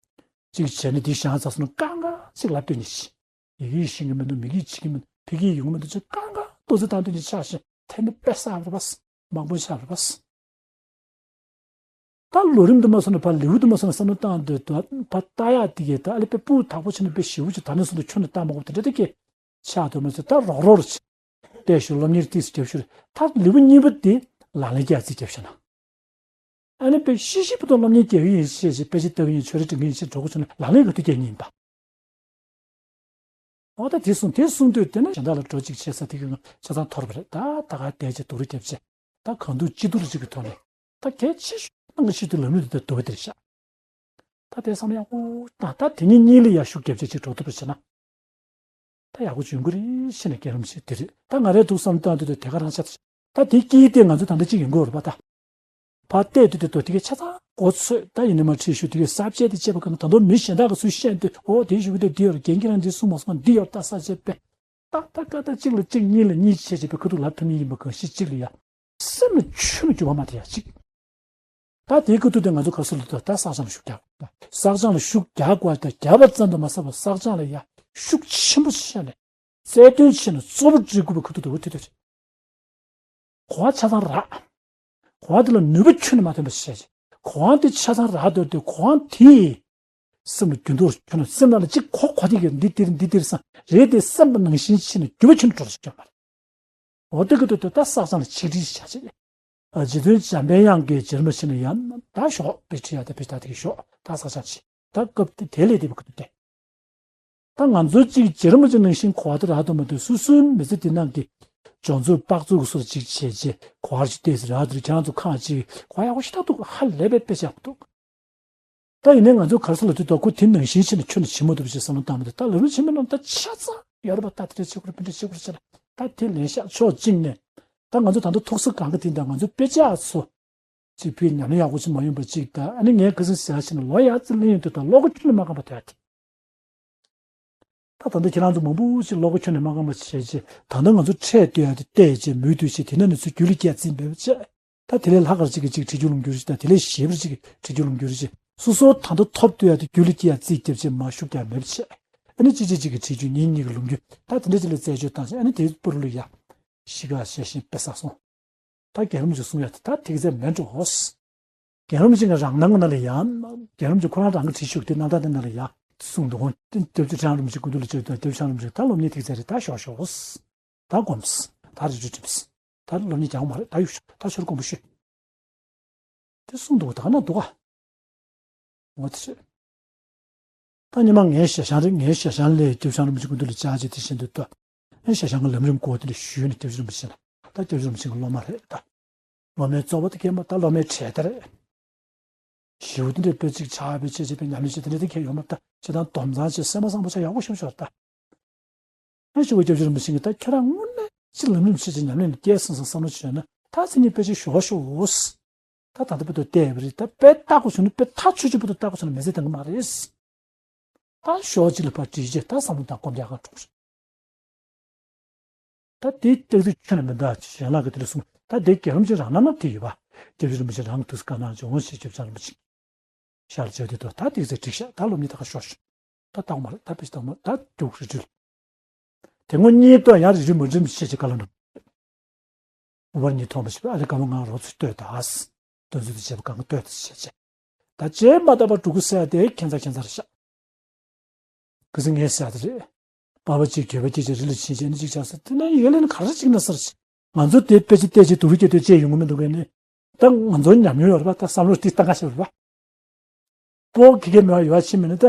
གཅིག་བྱས་ན་འདི་བཞག་ཚར་སོང་ན་དཀའ་ངལ་ཅིག་ལབ་སྟོན་ནི་ཞིག་ཡི་གེ་ཤེས་ཀྱི་མི་འདུག་མི་གིས་བྱེད་ཀྱི་མི་འདུག་ཕ་གིར་ཡོང་གི་མི་འདུག་ཅེས་དཀའ་ངལ་ཏོག་ཙམ་བཏང་སྟོན་ནི་ཆགས་ཤིང་དེ་ནི་དཔེ་བསགས་རེད་པ། མང་པོ་ཆགས་རེད་པ། ད་ལོ་རིམ་དུ་མ་སོང་ན་ཕར་ལེའུ་དུ་མ་སོང་ན་བསམ་བློ་བཏང་འདོད་དུ་ཕར་ལྟ་ཡག་དེ་གས་ད་ཨ་ལེ་དཔེ་སྤུས་དག་པོ་བྱས་ན་དཔེ་ཞེ་པོ་ཅིག་ད་ནས་བཟུང་སྟེ་ཁྱོན་ནས་བལྟ་མ་དགོས་པ་དེ་འདྲ་དེ་གས་ཆགས་འདུག་མ་ཚད་ད་རོགས་རོགས་རེ་བྱས་བལྟས་ཤོག་སློབ་གཉེར་ཏོག་ཙམ་རྒྱབ་ཤོག་རེད། ད་ལེའུ་གཉིས་པ་དེ་ལག་ལེན་རྒྱག་རྩིས་རྒྱབ་ཤོག་ན། ཨ་ནི་དཔེ་ཤི་ཤི་བུ་དང་སློབ་གཉེར་རྒྱག་གི་ཡིན་ཞེས་བྱས་དཔེ་ཆ་ལྟ་གི་ཡིན་ཆོས་རེ་འབྲི་གི་ཡིན་ཞེས་འགྲོ་གི་བྱུང་ན་ལག་ལེན་ག་དུས་རྒྱག་ཉིན་ཡིན་པ། འོ་ད་དེ་གསུང་དེ་གསུང་དུས་དེ་ན་གཞན་དག་ལ་འགྲོ་ཅིག་བྱེད་ས་དེ་གི་ཆ་ཚང་འཐོར་བ་རེད། ད་ད་ག་བསྡད་བྱས་སྡུག་རུས་རྒྱབ་བྱས་ད་གང་ཐུབ་ཅི་ཐུབ་ཅིག་གི་ཐོག་ནས་ད་གལ་ཆེ་ཤོས་ནང་གི་ཤི་དུས་ལམ་ལུགས་དེ་ད་འདུག་པ་དེ་རེད་ཤག་ད་དེ་བསམ་ཡག་པོ་དང་ད་དེ་ཉིད་གཉིས་ལ་ཡ་ཤུགས་རྒྱབ་བྱས་ཅིག་འགྲོ་ཐུབ་པ་བྱས་ན། ད་ཡག་པོ་བྱུང་གི་རེད་ཤེས་ནས་རྒན་རབས་ཤིག་དེ་རེད། ད་ང་རའི་ཐུགས་བསམ་བཏང་དུས་དེ་ག་རང་ཆགས། ད་དེ་དཀྱིལ་དེ་ང་ཚོ་ད་ལྟ་གཅིག་ཡིན་དགོས་རེད་པ་ད། ཕར་བལྟས་དུས་དེ་དོ་དེ་གའི་ཆ་ཚང་གོ་ཚོད་ད་ཡིན་ནི་མ་ཁྲིད་ཞུ་དེ་གའི་ས་བཅད་དེ་བཅད་པ་གང་ད་དོ་མི་གཞན་དག་གི་ཚུལ་བཤད་དུས་ཨོ་དེ་ཞུ་གི་དེ་འདི་ཡོད་རེད། རྒན་ཁྱེད་རང་འདི་གསུང་མ་སོང་འདི་ཡོད་ད་ས་བཅད་པས་ད་ད་ཀ་ད་གཅིག་ལ་གཅིག་གཉིས་ལ་གཉིས་བྱས་བྱས་པའི་ཁ་ཐུག་ལབ་ཐུབ་མཁན་ཡིན་པ་གང་ཞིག་གཅིག་ལ་ཡ། སེམས་ལ་ཆུ་ནས་རྒྱུ་བ་མ་དེ་ཡ་གཅིག་ད་དེའི་སྐབས་དུས་དེ་ང་ཚོ་ག་རེ་ཟེར་ལབ་དུས་ད་བསགས་སྦྱང་ལ་ཤུགས་རྒྱག་བསགས་སྦྱང་ལ་ཤུགས་རྒྱག་དགོས་ད་རྒྱག་པ་ཙམ་དུ་མ་ཟད་པར་བསགས་སྦྱང་ལ་ཡ་ཤུགས་ཆེན་པོ་བྱས་ནས་རྩལ་འདོན་བྱས་ནས་གཙོ་བོ་སྒྲིལ་དགོས་པའི་ཁུ་ཐུག་ཏུ་འུ་ཐུག་ཐུག་བྱས། གོ་བ་ཆ་ཚང་རག་གོ་བ་དེ་ལ་ནུས་པ་ཁྱོན་ནས་མ་ཐོན་པ་བྱས་བྱས། གོ་བ་དེ་ཆ་ཚང་རག་འདོད་དེ་གོ་བ་དེ་སེམས་ལ་རྒྱུན་དུ་ཁྱོན་ནས་སེམས་ནང་ལ་གཅིག་གོ་གོ་དེ་གི་འདི་འདིར་འདི་འདིར་སང་རེད་དེ་སེམས་པ་ནང་བཞིན་བྱས་ནས་རྒྱུ་བ་ཁྱོན་ནས་འགྲོ་རུ་ཞིག་ཀྱང་མ་རེད། འོ་དེ་གི་དུས་དུ་ད་བསགས་སྦྱང་ལ་ཆིག་སྒྲིལ་བྱ་བྱེད། རྗེ་བཙུན་འཇམ་དཔལ་དབྱངས་ཀྱིས་རྗེ་རིན་པོ་ཆེ་ལ་ཡང་ད་ཞོག་དཔེ་ཁྲིད་ཡག་དེ་དཔེ་ཆ་དེ་གི་ཞོག་ད་བསགས་སྦྱང་བྱེད་ད་སྐབས་དེ་དེ་ལས་དེ་བུ་གི་དུས་དེ། ད་ང་ཚོ་གཅིག་རྗེ་རིན་པོ་ཆེ་ནང་བཞིན་གོ་བ་དེ་རག་ཐུབ་མ་ཐུབ་སོ་སོའི་མི་ཚེ་འདི་ནང་གི་སྦྱོང་ཚུལ་དཔག་ཚུལ་གྱི་སོར་གཅིག་བྱས་རྗེས་གོ་བ་ཞིག་བལྟས་ཟིན་རག་དུས་ཁྱེད་རང་ཚོ་ཁག་ཅིག་གོ་བ་ཡག་པོ་ཞིག་ད་འདུག་ཧ་ལས་པའི་དཔེ་ཆ་ཡག་པོ་འདུག་ད་ཡིན་ནའི་ང་ཚོ་ག་རེ་ཟེར་ལབ་དུས་ད་ཁོ་དེ་ནང་བཞིན་བྱས་ནས་ཁྱོན་ནས་བྱེད་མ་ཐུབ་ཅེས་བསམ་བློ་བཏང་མི་འདུག་ད་ལམ་རིམ་ཆེན་མོའི་ནང་ད་ཆ་ཚང་ཡོད་རེད་པ། ད་དེ་འདྲ་བྱེད་དགོས་རེད། དེ་འདྲ་བྱེད་དགོས་རེད་ཟེར་ན་ད་དེ་ལེན་ཤག་ཕྱོགས་གཅིག་ནས་ད་ང་ཚོ་ད་ལྟ་ཐུགས་གསོ་གང་ག་དེ་འདྲ་ང་ཚོ་དཔེ་ཆ་ཚོ་ཅིག་ཕུལ་ཉམས་མྱོང་ཡག་པོ་ཅིག་མ་ཡོང་པ་ཅིག་ད་ཨ་ནི་ངས་ག་ཚོད་ཟེར་ཡ་ཞིག་ན་ལོ་ཡག་ཙི་ལེན་ཡོང་དུས་ད་ཀློག་གི་ཁྱོན་ནས་མ་ཁེངས་པ་དེ་ཡ་དེ། ད་ད་ལྟ་ཁྱེད་རང་ཚོ་མང་པོ་ཞིག་ཀློག་གི་ཁྱོན་ནས་མ་ཁེངས་པ་བྱས་རྗེས་ད་ལྟ་ང་ཚོ་འཕྲད་སྡོད་ཡ་དེ་བལྟས་རྗེས་མུ་མཐུད་བྱས་དེ་ན་ནས་ཚུར་རྒྱུད་ལ་སྐྱེལ་རྩིས་མེད་པ་བྱས། ད་དེ་ལས་ལྷག་གར་ཅིག་གིས་ཅིག་ཁྲིད་རྒྱུ་ལུང་རྒྱུ་རེད་ཅིག་དང་དེ་ལས་ཞེ་པོ་ཅིག་གིས་ཁྲིད་རྒྱུ་ལུང་རྒྱུ་རེད་ཅིག་སོ་སོ་ད་ལྟ་ཐོབ་སྡོད་ཡ་དེ་རྒྱུད་ལ་སྐྱེལ་ཡ་རྩིས་རྒྱབ་བྱས་མ་ཤུགས་རྒྱག་མེད་པ་བྱས། ཨ་ནི་གཅིག་གཅིག་གཅིག་གིས་ཁྲིད་རྒྱུ་གཉིས་གཉིས་ཀྱིས་ལུང་རྒྱུ་ད་དེ་འདྲ་ཅིག་ལ་རྩད་གཅོད་བཏང་བྱས་ཨ་ནི་དེའི་པུ་རུ་ལ་ཡ་གཞིས་ཀ་ཞལ་ཤིང་དཔེ་བསགས་སོང་། ད་རྒན་རབས་ཅིག་གསུང་ཡ་དེ་ད་ཐིག་ཚད་མེད་འགྲོ། རྒན་རབས་ཅིག་གི་རང་སྣང་ནང་ལ་ཡ། རྒན་རབས་ཅིག་ཁོ་རང་རང་གི་བྲིས་ཤུགས་དེ་རྣམ་ཐར་དེ་ནང་ལ་ཡ་གསུངས་འདུག་སྐྱབས་རྗེ་ཁྲི་བྱང་རིན་པོ་ཆེ་སྐུ་མདུན་ལ་བཅར་དུས་སྐྱབས་རྗེ་ཁྲི་བྱང་རིན་པོ་ཆེ་ད་སློབ་གཉེར་ཐིག་ཚད་རེད། ད་ཞོག་ཞོག་ད་སྒོམས། ད་རེ་རེ་འགྲིམས། ད་སློབ་གཉེར་རྒྱག་མ་རེད། ད་གཡུག་ཤོག་ད་ཤོར་དགོངས་པ་ཞུ། དེ་གསུངས་འདུག་ད་ག་ན་འདུག་ག་འོ་དེ་རེད། ད་ཉི་མ་ངའི་ཞལ་བཞང་རེད། ངའི་ཞལ་བཞང་ལས་སྐྱབས་བྱང་རིན་པོ་ཆེ་སྐུ་མདུན་ལ་བཅར་བྱས་དེ་བཞིན་དུ་ལྟོས། ངའི་ཞལ་བཞང་གི་ལམ་རིམ་སྐོར་དེ་འདྲ་ཞུས་ནས་སྐྱབས་རྗེ་རིན་པོ་ཆེ་ལ། ད་སྐྱབས་རྗེ་རིན་པོ་ཆེ་གི་སློབ་མ་རེད་ད། སློབ་མའི་གཙོ་བོ་དེ་ཁེ་མ་ད་སློབ་མའི་གྲས་དེ་རེད། ཞེའུ་དེ་འདྲའི་དཔེ་གཅིག་ཆགས་པའི་ཆེད་ཆེད་པའི་ཉམས་ལེན་བྱེད་དེ་འདྲ་དེ་ཁེ་ཡོད་མ་ད་ཆེ་དང་སྡོམ་གཙང་བྱེད་སེམས་པ་བཟང་པོ་བྱ་ཡག་པོ་ཤོག་ཤོག་ད། ཨ་ཞུ་བ་སྐྱབས་རྗེ་རིན་པོ་ཆེ་གིས་ད་ཁྱོད་རང་དངོས་གནས་ཅི་ལམ་རིམ་ཆེ་ཆེ་ཉམས་ལེན་ལ་སྐྱེལ་སོང་སོང་བསམ་བློ་བྱས་ན་ད་ཚེ་གཉིས་དཔེ་ཆ་ཞུ་བ་ཤོག་ད་ད་ལྟ་བར་དུ་བལྟས་པ་རེད། ད་དཔེ་ལྟ་དགོས་བྱུང་ན་དཔེ་ཐག་ཆོད་ཆོད་བར་དུ་ལྟ་དགོས་བྱུང་ན་མི་ཚེ་འདང་གི་མ་རེད། ད་ཞོགས་གཅིག་ལ་ཕར་བྲིས་རྗེས་ད་བསམ་བློ་དང་སྒོམ་རྒྱག་ག་འགྲོ། ད་དེའི་སྟེགས་གཙོ་ཁྱོན་ནས་མི་འདའ་ཞེས་གཞན་ལགས་ཀྱིས་དེ་ལ་གསུངས། ད་དེའི་རྒྱལ་བ་རིན་པོ་ཆེ་རང་རྣམ་རྣམ་དེ་ཡོད་པ། སྐྱབས་རྗེ་རིན་པོ་ཆེ་རང་གི་དུས་སུ་བཀའ་གནང་བྱུང་ཞེས་སྐྱབས་རྗེ་རིན་པོ་ཆེ་ཞལ་མཇལ་དུས་ད་དེའི་ཚེ་འགྲིག་ཤག་ད་སློབ་གཉེར་ད་ག་ཤོར་ཤོག་ད་ལྟ་བ་མ་རེད། ད་དཔེ་ཆ་ལྟ་བ་མ་རེད། ད་རྒྱུགས་རི་སྒྲོལ། དེ་སྔོན་གཉིས་ལྟོས་ཡང་རི་རི་མོ་འགྲིམ་ཞེས་ཀྱི་བཀའ་སློབ་གནང་། ཨུ་བར་གཉིས་ཐོག་མ་ཞིག་ཨ་ལེ་ཀ་མོ་ང་རོགས་ཚུལ་ལྟོས་ད། དོན་ཚུལ་དུ་བྱེད་པ་གང་གི་ལྟོས་ད་ཞེས་བྱས། ད་རྗེས་མ་ད་པ་འབྲུ་གུ་ཟེར་དེ་ཁྱད་མཚར་ཁྱད་མཚར་ཤག་གི་ཟིན་ངས་ཟེར་དེ་རེད། པ་ཕ་གཅིག་གྱོད་པ་གཅིག་བྱས་རི་ལ་ཕྱིན་བྱས་ནི་གཅིག་ཆགས་ཟེར་དེ་ན་ཡོད་ལེ་ནི་ག་རེ་གཅིག་ན་ཟེར། ང་ཚོ་དེ་དཔེ་ཆ་བལྟས་ཅིག་སྡུག་རུས་སྐྱེ་དུས་བཅད་ཡོང་གི་མི་འདུག་གས་ནི། ད་ང་ཚོ་ཉམས་མྱོང་ཡོད་རེད་པ། ད་བསམ་བློ་དེ་བཏང་ག་ཤེས་རེད་པ། པོ་ཁི་ཁེ་མེད་པ་ཡོད་ཕྱིན་མིན་ནི་ད།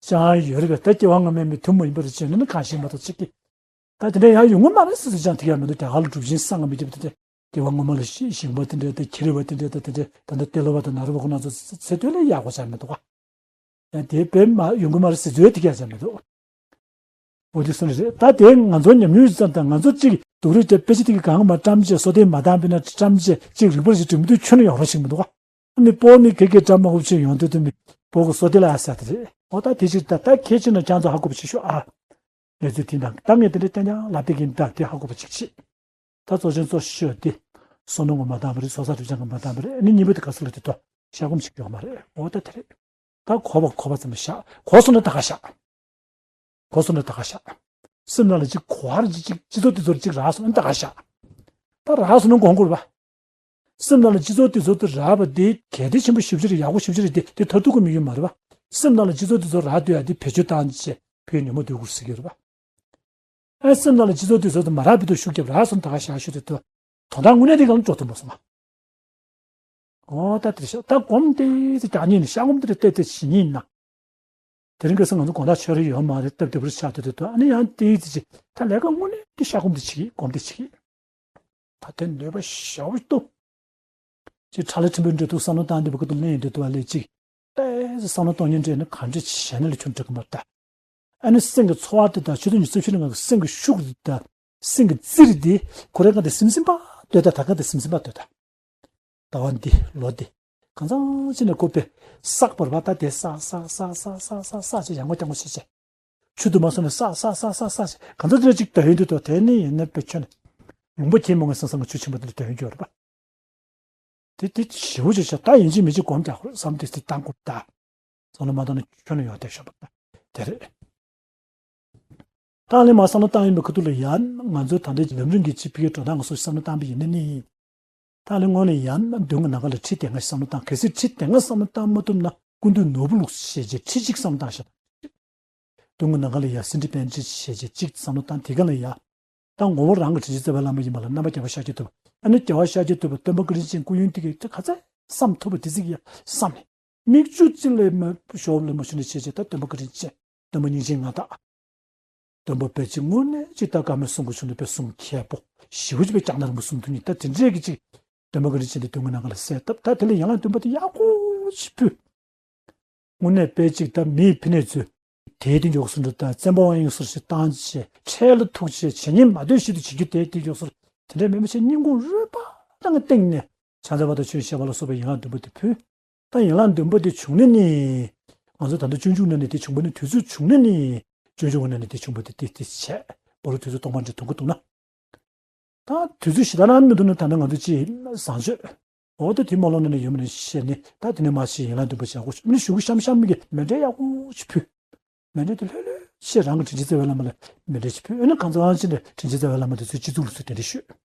ཅང་ཡོད་རེད་པས། ད་སྐྱེ་བ་སྔ་མའི་མི་མཐུན་མ་ཡིན་པར་བྱས་ནས་ནི་གང་ཤེས་མ་གཏོགས་ཅིག་གིས། ད་དེ་འདྲ་ཡང་ཡོང་གི་མ་རེད་ཟེར་ཟེར་ཅང་དེ་ཡང་མི་འདུག་རྒྱ་གར་ལ་གྲུབ་ཆེན་སངས་མི་རྒྱབ་དེ་འདྲ་སྐྱེ་བ་སྔོན་མ་ལ་ཞི་ཞིང་པ་དེ་འདྲ་དང་ཁྱི་རི་བ་དེ་འདྲ་དང་དེ་འདྲ་ད་ལྟ་ཏེ་ལོ་བ་དང་ན་རོ་བ་ཁོ་ན་ཚོ་ཚེ་སྟོད་ལས་ཡག་པོ་ཆགས་མི་འདུག་ག་ཡང་དེ་དཔེ་མ་ཡོང་གི་མ་རེད་ཟེར་ཚོད་དེ་ཀྱང་བྱས་མི་འདུག་འོ་དེ་སོང་རེད། ད་དེ་ང་ཚོ་ཉམས་མྱོང་ཡོད་ཙང་དང་ང་ཚོ་གཅིག་སྡུག་རུས་དེ་དཔེ་ཆ་དེ་གི་གང་མ་བཀྲམ་བྱས་བསོད་བདེ་མ་བཏང་པས་ན་བཀྲམ་བྱས་གཅིག་རིག་པར་ཞིག་འགྲིམ་དུས་ཁྱོན་ནས་ཡོང་རོགས་ཞིག་མི་འདུག་ག་མི་པོ་མི་ཁེ་ཁེ་བཀྲམ་མ་ཧུབ་ཆེ་ཡོང་དུས་དུ་མི་པོ་གི་བསོད་བདེ་ལ་ཨ་ས་དེ་རེད། འོ་ད་དེ་ཅིག་ད་ད་ཁྱེད་ཅིག་ན་ཁྱང་ཚོ་ཧ་གོ་བ་ཆེ་ཤོས་ཨ། ངས་ཚོས་དེ་འདང་ད་ངས་དེ་འདྲ་བསྟན་ཀྱང་ལབ་དེ་གིན་ད་དེ་ཧ་གོ་བ་ཆེ་ཆེ། ད་གཙོ་ཆེན་གཙོ་ཤོས་དེ། བསོད་ནམས་ཀྱི་མ་བཏང་བ་རེད། ཚོགས་བསགས་སྒྲིབ་སྦྱང་གི་མ་བཏང་བ་རེད། ཨ་ནི་གཉིས་པ་དེ་ག་ས་ལ་དེ་ཏོ་ཤ་སྐོམ་ཞིག་ཡོད་མ་རེད། འོ་ད་དེ་རེད། ད་གོ་བ་གོ་བ་ཙམ་བཞག་གོ་སོང་ན་ད་ག་བཞག་གོ་སོང་ན་ད་ག་བཞག་སེམས་ནང་ལ་ཅིག་གོ་བར་ཅིག་ཅིག་སྤྱི་ཚོགས་དེ་ཚོར་ཅིག་རག་སོང་ན་ད་ག་བཞག་ད་རག་སོང་ན་དགོངས་དགོས་རེད་པ། སེམས་ནང་ལ་སྤྱི་ཚོགས་དེ་ཚོ་དེ་རག་པ་དེ་གལ་ཏེ་ཆེན་པོ་ཞེ་པོ་ཅིག་རེད། ཡག་པོ་ཞེ་པོ་ཅིག་རེད། དེ་དེ་མཐར་ཐུག་གི་དམིགས་ཡུལ་མ་རེད་པ། སེམས་ནང་ལ་སྤྱི་ཚོགས་དེ་ཚོ་རག་སྡོད་ཡ་དེ་བེད་སྤྱོད་བཏང་བྱས་ཕའི་ཉོན་མོངས་འདོད་དགུར་ཟེར་གྱི་རེད་པ། ཨ་སེམས་ནང་ལ་སྤྱི་ཚོགས་དེ་ཚོ་དེ་མ་རག་བར་དུ་ཤུགས་རྒྱབ་རག་སོང་ད་ག་བཞག་ཤོག་དེ་དོ། དོན་དག་དངོས་གནས་དེ་གང་འགྲོ་ཐུབ་མ་སོང་ང་། འོ་ད་དེ་ཤ་ད་སྒོམ་དེ་དེ་རྒྱག་ཉིན་ནི་ཤ་སྒོམ་དེ་རེ་བལྟས་བལྟས་བྱེད་ཉིན་ན། དེ་རིང་ཁ་སང་ང་ཚོ་དགོང་དག་ཆོས་རེ་ཡོད་མ་རེད་སྟབས་བདེ་པོར་ཆགས་ཏེ་དེ་དོ། ཨ་ནི་ཡང་དེ་དེ་ཅི་ད་ལས་ཀ་དངོས་གནས་དེ་ཤ་སྒོམ་དེ་བྱེད་ཀྱི་སྒོམ་དེ་བྱེད་ཀྱི། ད་དེ་ནུས་པ་ཞེ་པོ་འདུག་ཅིག་ཁྲ་ལ་ཕྲན་བུའི་འབྲེལ་གཏུག་བསམ་བློ་བཏང་འདི་བ་ཀུ་ཏུ་ལེན་ཡོད་དུ་དུ་བ་ལས་ཅིག་ཏེ་བསམ་བློ་གཏོང་ཉིན་འདྲེས་ནི་ག་འདྲ་བྱས་ན་ལས་ཁྱོད་འགྲིག་གི་མ་རེད་ད། ཨ་ནི་སེམས་ཀྱི་ཚོར་བ་དེ་དང་ཆུ་ཚོད་ཉི་ཤུ་རྩ་བཞི་ལ་ང་གི་སེམས་ཀྱི་ཤུགས་དེ་དང་སེམས་ཀྱི་རྩིས་རིག་དེ་ཁོ་རེ་ག་དེ་སིམ་སིམ་པ་ལྟོས་ད་ད་ག་དེ་སིམ་སིམ་པ་ལྟོས་ད། ཟླ་བ་འདི་ལོ་འདི་གང་ཚང་ཅི་ནས་ཁོ་པས་བསགས་པར་བ་ད་དེ་བསགས་བསགས་བསགས་བསགས་བསགས་བསགས་བྱས་ཡང་ངོ་རྐྱང་ངོ་བྱས་བྱས། ཆུ་དུ་མ་སོང་ནས་བསགས་བསགས་བསགས་བསགས་བསགས་བྱས་གང་ཚང་ཅི་ནས་ཅིག་ད་ཡོང་དུས་དོ་དེ་ནི་ཡིན་ན་པས་ཁྱོད་ནི་ལུང་པ་ཁྱེད་མོ་ངས་སང་སང་གི་ཆུ་ཆེན་པོ་དེ་ལ་ད་ཡོང་རྒྱུ་རེད་པ། དེ་དེ་ཞེ་པོ་ཅིག་བྱ་ད་ཡིན་གཅིག་མིན་གཅིག་སྒོམ་རྒྱག་དགོས་བསམ་དེ་དེ་བཏང་དགོས་ད། བསམ་བློ་མ་བཏང་ན་ཁྱོན་ནས་ཡོང་བསྡད་ཤོག་པ་ད། དེ་རེད། ད་ལན་མ་བསམ་བློ་བཏང་ཡིན་པའི་ཁ་ཐུག་ལ་ཡང་ང་ཚོའི་ད་ལྟའི་ལམ་རིམ་གྱི་སྤྱི་ཕི་གའི་འགྲོ་སྟངས་སོགས་བསམ་བློ་བཏང་པ་ཡིན་ན་ནི། ད་ལན་སྔོན་ལ་ཡང་མདུན་གྱི་ནམ་མཁའ་ལ་ཁྲི་དེ་ལྔ་ཞིག་བསམ་བློ་བཏང་། གལ་སྲིད་ཁྲི་དེ་ལྔ་བསམ་བློ་བཏང་མ་ཐུབ་ན་སྐུ་མདུན་ནོར་བུ་ལུགས་ཞེས་བྱས་ཁྲི་གཅིག་བསམ་བློ་བཏང་ཤག་དུང་གི་ནམ་མཁའ་ལ་ཡ་སེང་ཁྲི་པཎྜི་ཏ་ཞེས་བྱས་གཅིག་བསམ་བློ་བཏང་། དེ་ག་ལ་ཡ། ད་ངོ་བོ་རང་གི་དྲིན་ཅན་རྩ་བའི་བླ་མ་ཡིན་པ་ལ་རྣམ་པ་རྒྱལ་བ་ཤཱཀྱ་ཐུབ་པ། ཨ་ནི་རྒྱལ་བ་ཤཱཀྱ་ཐུབ་པ་སྟོན་པ་བཀའ་དྲིན་ཅན་སྐུ་ཡོན་ཏིག་གི་ད་ག་ཚད་བསམ་ཐུབ་པ་དེ་ཅིག་ཡ་བསམ་ནས། མིག་ཆུ་གཅིག་ལས་མ་ཞོབ་ལས་མ་ཞུ་ནས་བྱས་བྱས་ད་སྟོན་པ་བཀའ་དྲིན་ཅན། སྟོན་པ་སྙིང་རྗེའི་མངའ་བདག་སྟོན་པ་དཔེ་ཅིག་དངོས་གནས་ཅིག་ད་བཀའ་མོལ་གསུང་དགོས་བྱུང་ན་དཔེ་གསུང་མཁས་པོ། ཞེ་པོ་ཅིག་དཔེ་སྐྱག་ན་རིང་པོ་གསུང་ཐུབ་མཁན་ད་དེ་འདྲས་ཀྱི་ཅིག་སྟོན་པ་བཀའ་དྲིན་ཅན་དེ་སྟོན་གྱི་ནམ་མཁའ་ལ་གསལ་བཏབ། ད་དེ་ལ་ཡན་ལག་བདུན་པ་དེ་ཡག་པོ་ཅིག་ཕུལ། དངོས་གནས་དཔེ་ཅིག་ད་མིའི་ཕི་ནས་ཚུལ། དེའི་སྟེང་འཇོག་སུ་འགྲོ་ད་བཙན་པོ་དབང་ཡོད་སོར་ཞིག་བཏང་བྱས་འཕྲལ་ལ་ཐུག་བྱས་བྱེད་ཉིན་མ་སྡོད་ཤིག་ཏུ་བྱེད་རྒྱུ་དེའི་སྟེང་འཇོག་སོར་དེ་འདྲས་མེད་མ་བྱས་སྙིང་ཁུང་རུས་པ་དང་སྟེང་ནས་བྱང་ཆུབ་བར་དུ་ཆོས་བཤད་པ་ལ་སོགས་པའི་ཡན་ལག་བདུན་པ་དེ་ཕུལ། ད་ཡན་ལག་བདུན་པ་དེ་བྱུང་ནས་ནི། ང་ཚོ་ད་ལྟ་སྤྱོད་འཇུག་ནང་ནས་དེ་བྱུང་བ་ནི་དུས་ཚོད་བྱུང་ནས་ནི། སྤྱོད་འཇུག་ནང་ནས་དེ་བྱུང་བ་དེ་དེ་དེ་བྱས། བོ་རུ་དུས་ཚོད་སྟོང་པ་འདྲ་ཐུང་གི་འདུག་ན། ད་དུས་ཚོད་ཞེ་དྲག་རང་མི་འདུག་ན་ད་ནི་ང་ཚོ་ཅིག་བཟང་སྤྱོད། འོ་ད་དེ་མ་ལོ་ནས་ནས་ཡོད་མ་ནས་བཤད་ནི་ད་དེ་ནས་མ་ཤེས་ཡན་ལག་བདུན་པ་བྱ་དགོས་ཤིག་མི་ཞུ་གི་ཤམ་ཤམ་མི་གི་མེ་འདྲེ་ཡག་པོ་ཞིག་ཕུལ། མེ་འདྲེ་དེ་ལྷོད་ལྷོད་བཤད་རང་གི་དྲིན་ཅན་རྩ་བའི་བླ་མ་ལ་མེ་འདྲེ་ཞིག་ཕུལ། ཨེ་ནི་གང་ཚང་ཅི་འདྲ་དྲིན་ཅན་རྩ་བའི་བླ་མ་དེ་ཚོའི་སྤྱི་གཙུག་ལ་ཚུར་དེ་འདྲ་ཞུས།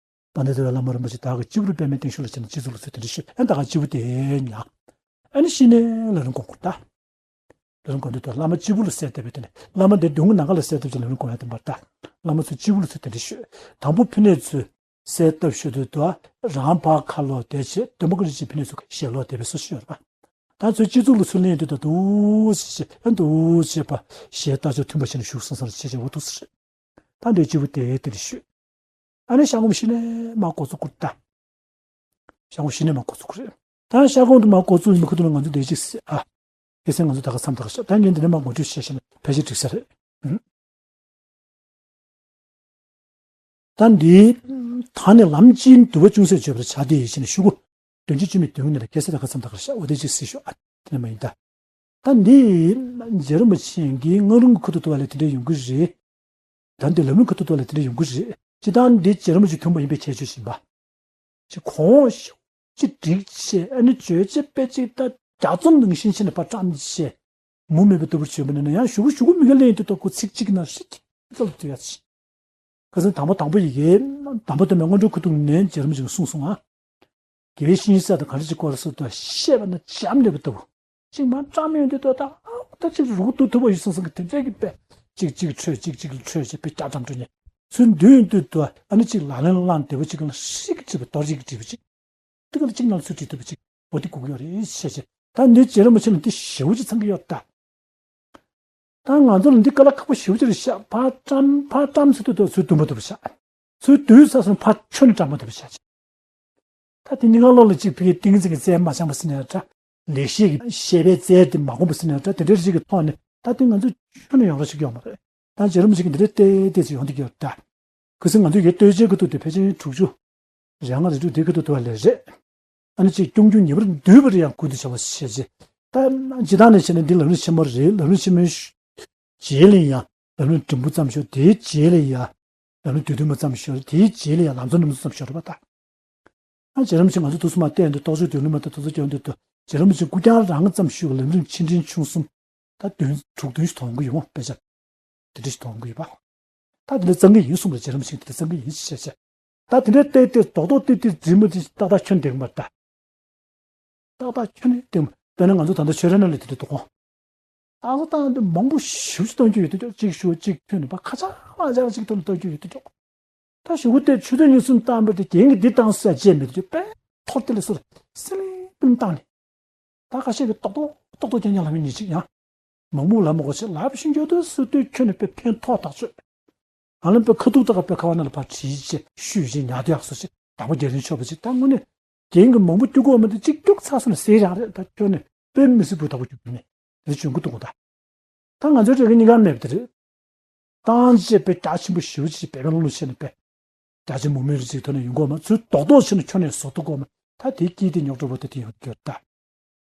དཔལ་ལྡན་རྩ་བའི་བླ་མ་རིན་པོ་ཆེ་བདག་གི་སྤྱི་བོར་པདྨའི་སྟེང་ཤུལ་ལ་བྱས་ནས་སྤྱི་གཙུག་ལ་ཚུར་དེ་འདྲ་ཞུས། ཨེ་ད་ག་སྤྱི་བོ་དེ་ཉག་ཨེ་ནི་ཤི་ནས་ལ་རིང་གོང་བཀུར་ད། ལོ་རིང་གོང་དུ་ཏོ་བླ་མ་སྤྱི་བོ་ལ་གསལ་བཏབ་པའི་དེ་ནས་བླ་མ་འདི་མདུན་གྱི་ནམ་མཁའ་ལ་གསལ་བཏབ་ཀྱི་ལོ་རིང་གོང་ཡ་དེ་འབར་ད། བླ་མ་ཚོ་སྤྱི་བོ་ལ་ཚུར་དེ་འདྲ་ཞུས། དང་པོ་ཕུལ་ནས་ཚུར། གསལ་བཏབ་ཞུ་དུས་དུ་རང་ཕར་ཁ་ལོག་བསྡད་བྱས་ཌེ་མོ་ཀ་རེ་ཊི་ཅིག་ཕེ་ནས་ཚུར་ཞལ་ལོག་བསྡད་པའི་བཟོ་ཞིག་ཡོད་རེད་པ། ད་ཚོའི་སྤྱི་ཚོགས་ལ་ཚུར་ལེན་དུས་ད་འདུག་བྱས་བྱས་ཨ་འདུག་བྱས་པ་ཞལ་ལྟ་ཆོག་མཐུན་པ་བྱས་ནས་བཞུགས་སོང་ས་རེད་བྱས་བྱས་འོ་འདུག་ས་རེད། ད་འདྲའི་སྤྱི་བོ་དེ་དེ་རེ་ཞུས། ཨ་ནི་ཤ་སྒོམ་གཞི་ནས་མར་འགོ་ཚུགས་ཁུར་ད། ཤ་སྒོམ་གཞི་ནས་མར་འགོ་ཚུགས་ཁུར་རེད། ད་ཤ་སྒོམ་དུ་མར་འགོ་ཚུགས་ཡིན་པའི་ཁུ་ཐུ་ལ་ང་ཚོ་འདས་ཅིག་ཟེར་ཨ། ཁ་སང་ང་ཚོ་ད་ག་མཚམས་ད་ག་ཤ་ད་ངས་འདི་ནས་མར་ངོ་སྤྲོད་བྱས་བྱས་ནས་ཕལ་ཆེར་འགྲིག་ས་རེད། ཨུམ། ད་འདི། ད་ནི་ལམ་སྤྱིའི་འདུལ་བ་ཅུང་ཟད་བརྗོད་པར་བྱ་སྟེ་ཡིན་ཞེས་ནས་ཞུ་གུ། བདུན་ཅུ་བཅུ་མེད་བདུན་ནས་ལ་ཁ་སང་ད་ག་མཚམས་ད་ག་ཤ་འོ་དེ་ཅིག་ཟེར་ཞུ་ཨ། དེ་ནས་མ་ཡིན་ད། ད་འདི། རྗེ་རིན་པོ་ཆེ་གིས་སྔ་རུང་གི་ཁུ་ཐུ་དུ་བ་ལས་དེ་འདྲ་ཡོང་གི་རེད། ད་འདི་ལམ་རིམ་ཁུ་ཐུ་དུ་བ་ལས་དེ་འདྲ་ཡོང་གི་རེད། སྤྱི་བཏང་འདི་རྗེ་རིན་པོ་ཆེ་མཐུན་པ་ཡིན་པའི་ཁྱད་ཆོས་ཤིག་ཡིན་པ། ཅིག་གོང་ཞུ་ཅིག་སྒྲིག་བྱས་ཨ་ནི་བརྗོད་བྱེད་དཔེ་ཅིག་ད་རྒྱ་རྩོམ་ནང་བཞིན་བྱས་ནས་ཕར་བཀྲམ་བྱས། མུ་མེད་པའི་ལྟ་བུར་བྱོན་པ་ནི་ན་ཡང་ཞུ་གུ་ཞུ་གུ་མི་ག་ལེན་དུས་ད་ཁོ་ཚིག་གཅིག་ན་ཧྲིག་གེ་ལ་དུ་ཡ་ཆི། ཁ་སང་དང་པོ་དང་པོ་ཡི་གེ་དང་པོ་དེ་མའི་སྔོན་འགྲོ་ཁུ་ཐུ་ནས་རྗེ་རིན་པོ་ཆེས་གསུངས་སོང་ཨ། དགེ་བའི་བཤེས་གཉེན་ས་དང་ག་རེ་ཅིག་སྐོར་སོགས་དང་བཤད་པ་ན་འཇམ་ལེ་བ་ལྟ་བུ། ཅིག་མ་བཀྲམ་ཡོང་དུས་ད་ད་ཨ་ད་ཅིག་རུ་གུ་ཏུ་ཐུབ་པ་ཡོད་སོང་སོང་གི་དེ་འདྲས་ཀྱི་དཔེ་ཅིག་ཅིག་འཕྲོས་ཅིག་ཅིག་ལ་འཕྲོས་ཅིག་དཔེ་བརྒྱ་ཐམ་འཕྲོས་ནས་ཚུར་འདོན་དུས་ད་ཨ་ནི་ཅིག་ལག་ལེན་བླངས་བདེ་བ་ཅིག་ལ་ཧྲིག་གེ་བྲིས་པ་རྡོ་རྗེ་གིས་བྲིས་པ་ཅིག་དེ་ག་ལ་གཅིག་ནང་ཚུར་བྲིས་ཐུབ་པ་ཅིག་འོ་དེ་དགོས་ཀྱི་ཡོད་རེད་བཤད་བྱས། ད་འདི་རྗེ་རིན་པོ་ཆེ་ལ་འདི་ཞེ་པོ་ཅིག་ཚང་གི་ཡོད་ད། ད་ང་ཚོ་ལ་འདི་དཀའ་ལས་ཁག་པོ་ཞེ་པོ་ཅིག་རེད་ཤག་ཕར་བཀྲམ་ཕར་བཀྲམ་ཚུལ་དུ་ཚུར་འདོན་པ་ཐུབ་པ་ཤག་ཚུར་འདོན་ས་སོང་ཕར་ཁྱོན་ནས་བཀྲམ་པ་ཐུབ་པ་ཤག་ད་དེ་གཉིས་ཀ་ལོག་ལ་གཅིག་ཕ་གིའི་ཏིང་འཛིན་གྱི་རྩལ་མ་སྦྱངས་པ་ཟེར་ནའང་འདྲ། ལེགས་བཤད་ཀྱི་བཤད་པའི་རྩལ་དེ་མ་གོམས་པ་ཟེར་ནའང་འདྲ། དེ་འདྲའི་རིགས་ཀྱི་ཐོག་ནས་ད་དེ་ང་ཚོ་ཁྱོན་ནས་ཡོང་རོགས་ཞིག་ཡོང་མ་རེད། ད་རྗེ་རིན་པོ་ཆེ་གིས་འདི་འདྲའི་ལྟས་ལྟས་ཚོ་ཡོང་འདི་གི་ད། ཁུ་སིམ་ང་ཚོ་ཡི་གེ་ལྟོས་བཅས་ཀྱི་ཐོག་དེ་ཕལ་ཆེར་དྲུག་ཅུ། རེ་ལྔ་རེ་དྲུག་དེ་ཀ་ཏུ་དུ་བ་ལས་རེད། ཨ་ནི་ཅིག་སྐྱོང་རྒྱུ་ཉེ་བར་འདུས་པར་ཡང་དགོས་འདུག་བྱ་བ་ཞེས་བྱས། ད་ཇི་ལྟར་ནས་བྱས་ན་འདི་ལམ་རིམ་ཆེན་མོ་རེད། ལམ་རིམ་ཆེན་མོའི་རྗེས་ལ་ཡང་ལམ་རིམ་འབྲིང་པོ་ཙམ་ཞིག་དེའི་རྗེས་ལ་ཡང་ལམ་རིམ་བསྡུས་བསྡུས་མ་ཙམ་ཞིག་དེའི་རྗེས་ལ་ཡང་ལམ་གཙོ་རྣམ་གསུམ་ཙམ་ཞིག་རེད་པ་ད། ཨ་རྗེ་རིན་པོ་ཆེ་ང་ཚོ་ཐུགས་སུ་མ་བལྟས་འདུག་རྟོགས་བརྗོད་མདུན་ལམ་མ་ད་དུ་ཚོ་སྐྱོན་འདུག་ཏུ་རྗེ་རིན་པོ་ཆེ་སྐུ་རྐྱང་རང་ཙམ་ཞིག་ལམ་རིམ་ཆེ་འབྲིང་ཆུང་གསུམ། ད་བདུན་དྲུག་བདུན་ཞིག་ཐོང་གི་ཡོང་དཔེ་ཆ། དེ་འདྲ་ཞིག་ཐོང་གི་ཡོད་པ། ད་དེ་འདྲ་གཙང་གི་ཡིན་གསུངས་པ་རྗེ་རིན་པོ་ཆེས་དེ་འདྲ་གཙང་གི་ཡིན་ཞེས་བཤད་བྱས། ད་དེ་འདྲའི་ལྟས་ལྟས་རྡོག་རྡོག་ཏིག་ཏིག་འབྲི་མ་འབྲི་ཏག་ཏག་ཁྱོན་འདེགས་མ་ད། ཏག་ཏག་ཁྱོན་ནས་འདེགས་མ་དཔེར་ན་ང་ཚོ་ད་ལྟ་ཆོས་ར་ན་ལས་དེ་འདྲ་འདུག་གོ་ད་ཚོ་བཏང་དུས་མང་པོ་ཞེ་པོ་ཅིག་གཏོང་རྒྱུ་ཡོད་དུས་ཅིག་ཞུ་ཅིག་ཁྱོན་ནས་ཕར་ཁ་ཆག་ལ་ཆག་ཅིག་ཐོག་ནས་གཏོང་རྒྱུ་ཡོད་དུས་ད་ཞུ་གུ་དེ་ཆུ་ཚོད་གཉིས་གསུམ་བཏང་པ་དེ་རྒན་གྱིས་འདི་བཏང་ས་བཅད་མེད་དུས་དཔེ་ཐོར་དེ་ལས་སོར་སིམ་སིམ་བཏང་ནས། ད་ཁ་ཤས་ཀྱིས་ཏོག་ཏོག་ཏོག་ཏོག་རྐྱང་རྐྱང་ལབ་མཁན་ཉིད་ཅིག་ཡང་། མང་མོ་ལབ་མ་དགོས་ཤིག་ལབ་བཞིན་འགྱོ་དུས་སུ་དུས་ཁྱོན་ནས་དཔེ་ཕན་ཐོགས་ཐག་ཆོད། ང་ལ་དཔེ་ཁ་ཐུག་ཏག་དཔེ་ཁ་བ་ན་ལ་ཕར་བྲིས་བྱས་ཤུས་བཞིན་ཉག་དུ་ཡག་སོ་ཞིག་དྭགས་པོ་རྒྱལ་རིན་ཆོག་པ་ཅིག་ད་དངོས་གནས་རྒན་གྱི་མང་པོ་སྐྱུག་གོ་མི་འདུག་གཅིག་སྐྱུག་ཚར་སོང་ན་ཟེར་ཡག་རེད། ད་ཁྱོན་ནས་དཔེ་མི་སྲིད་པོ་དྭགས་པོ་སྐྱུག་གི་མེད་དེ་བྱུང་གི་འདུག་གོ་ད། ད་ང་ཚོའི་རེ་གི་གཉིས་ཀ་མེད་པ་དེ་རེད། བཏང་བྱས་དཔེ་རྒྱ་ཆེན་པོ་ཞེ་པོ་ཅིག་བེད་མེད་ལོང་ལོང་བྱས་ནས་དཔེ། རྒྱ་ཆེ་མུ་མེད་རིགས་ཅིག་ཐོག་ནས་ཡོང་གོ་མ་ཚུལ་རྡོག་རྡོག་བྱས་ནས་ཁྱོན་ནས་བཟོ་ཐུབ་གོ་མ་ད་དེའི་དཀྱིལ་དེ་རྙོག་དྲ་བོ་དེ་དེ་ཡོང་གི་ཡོད་ད།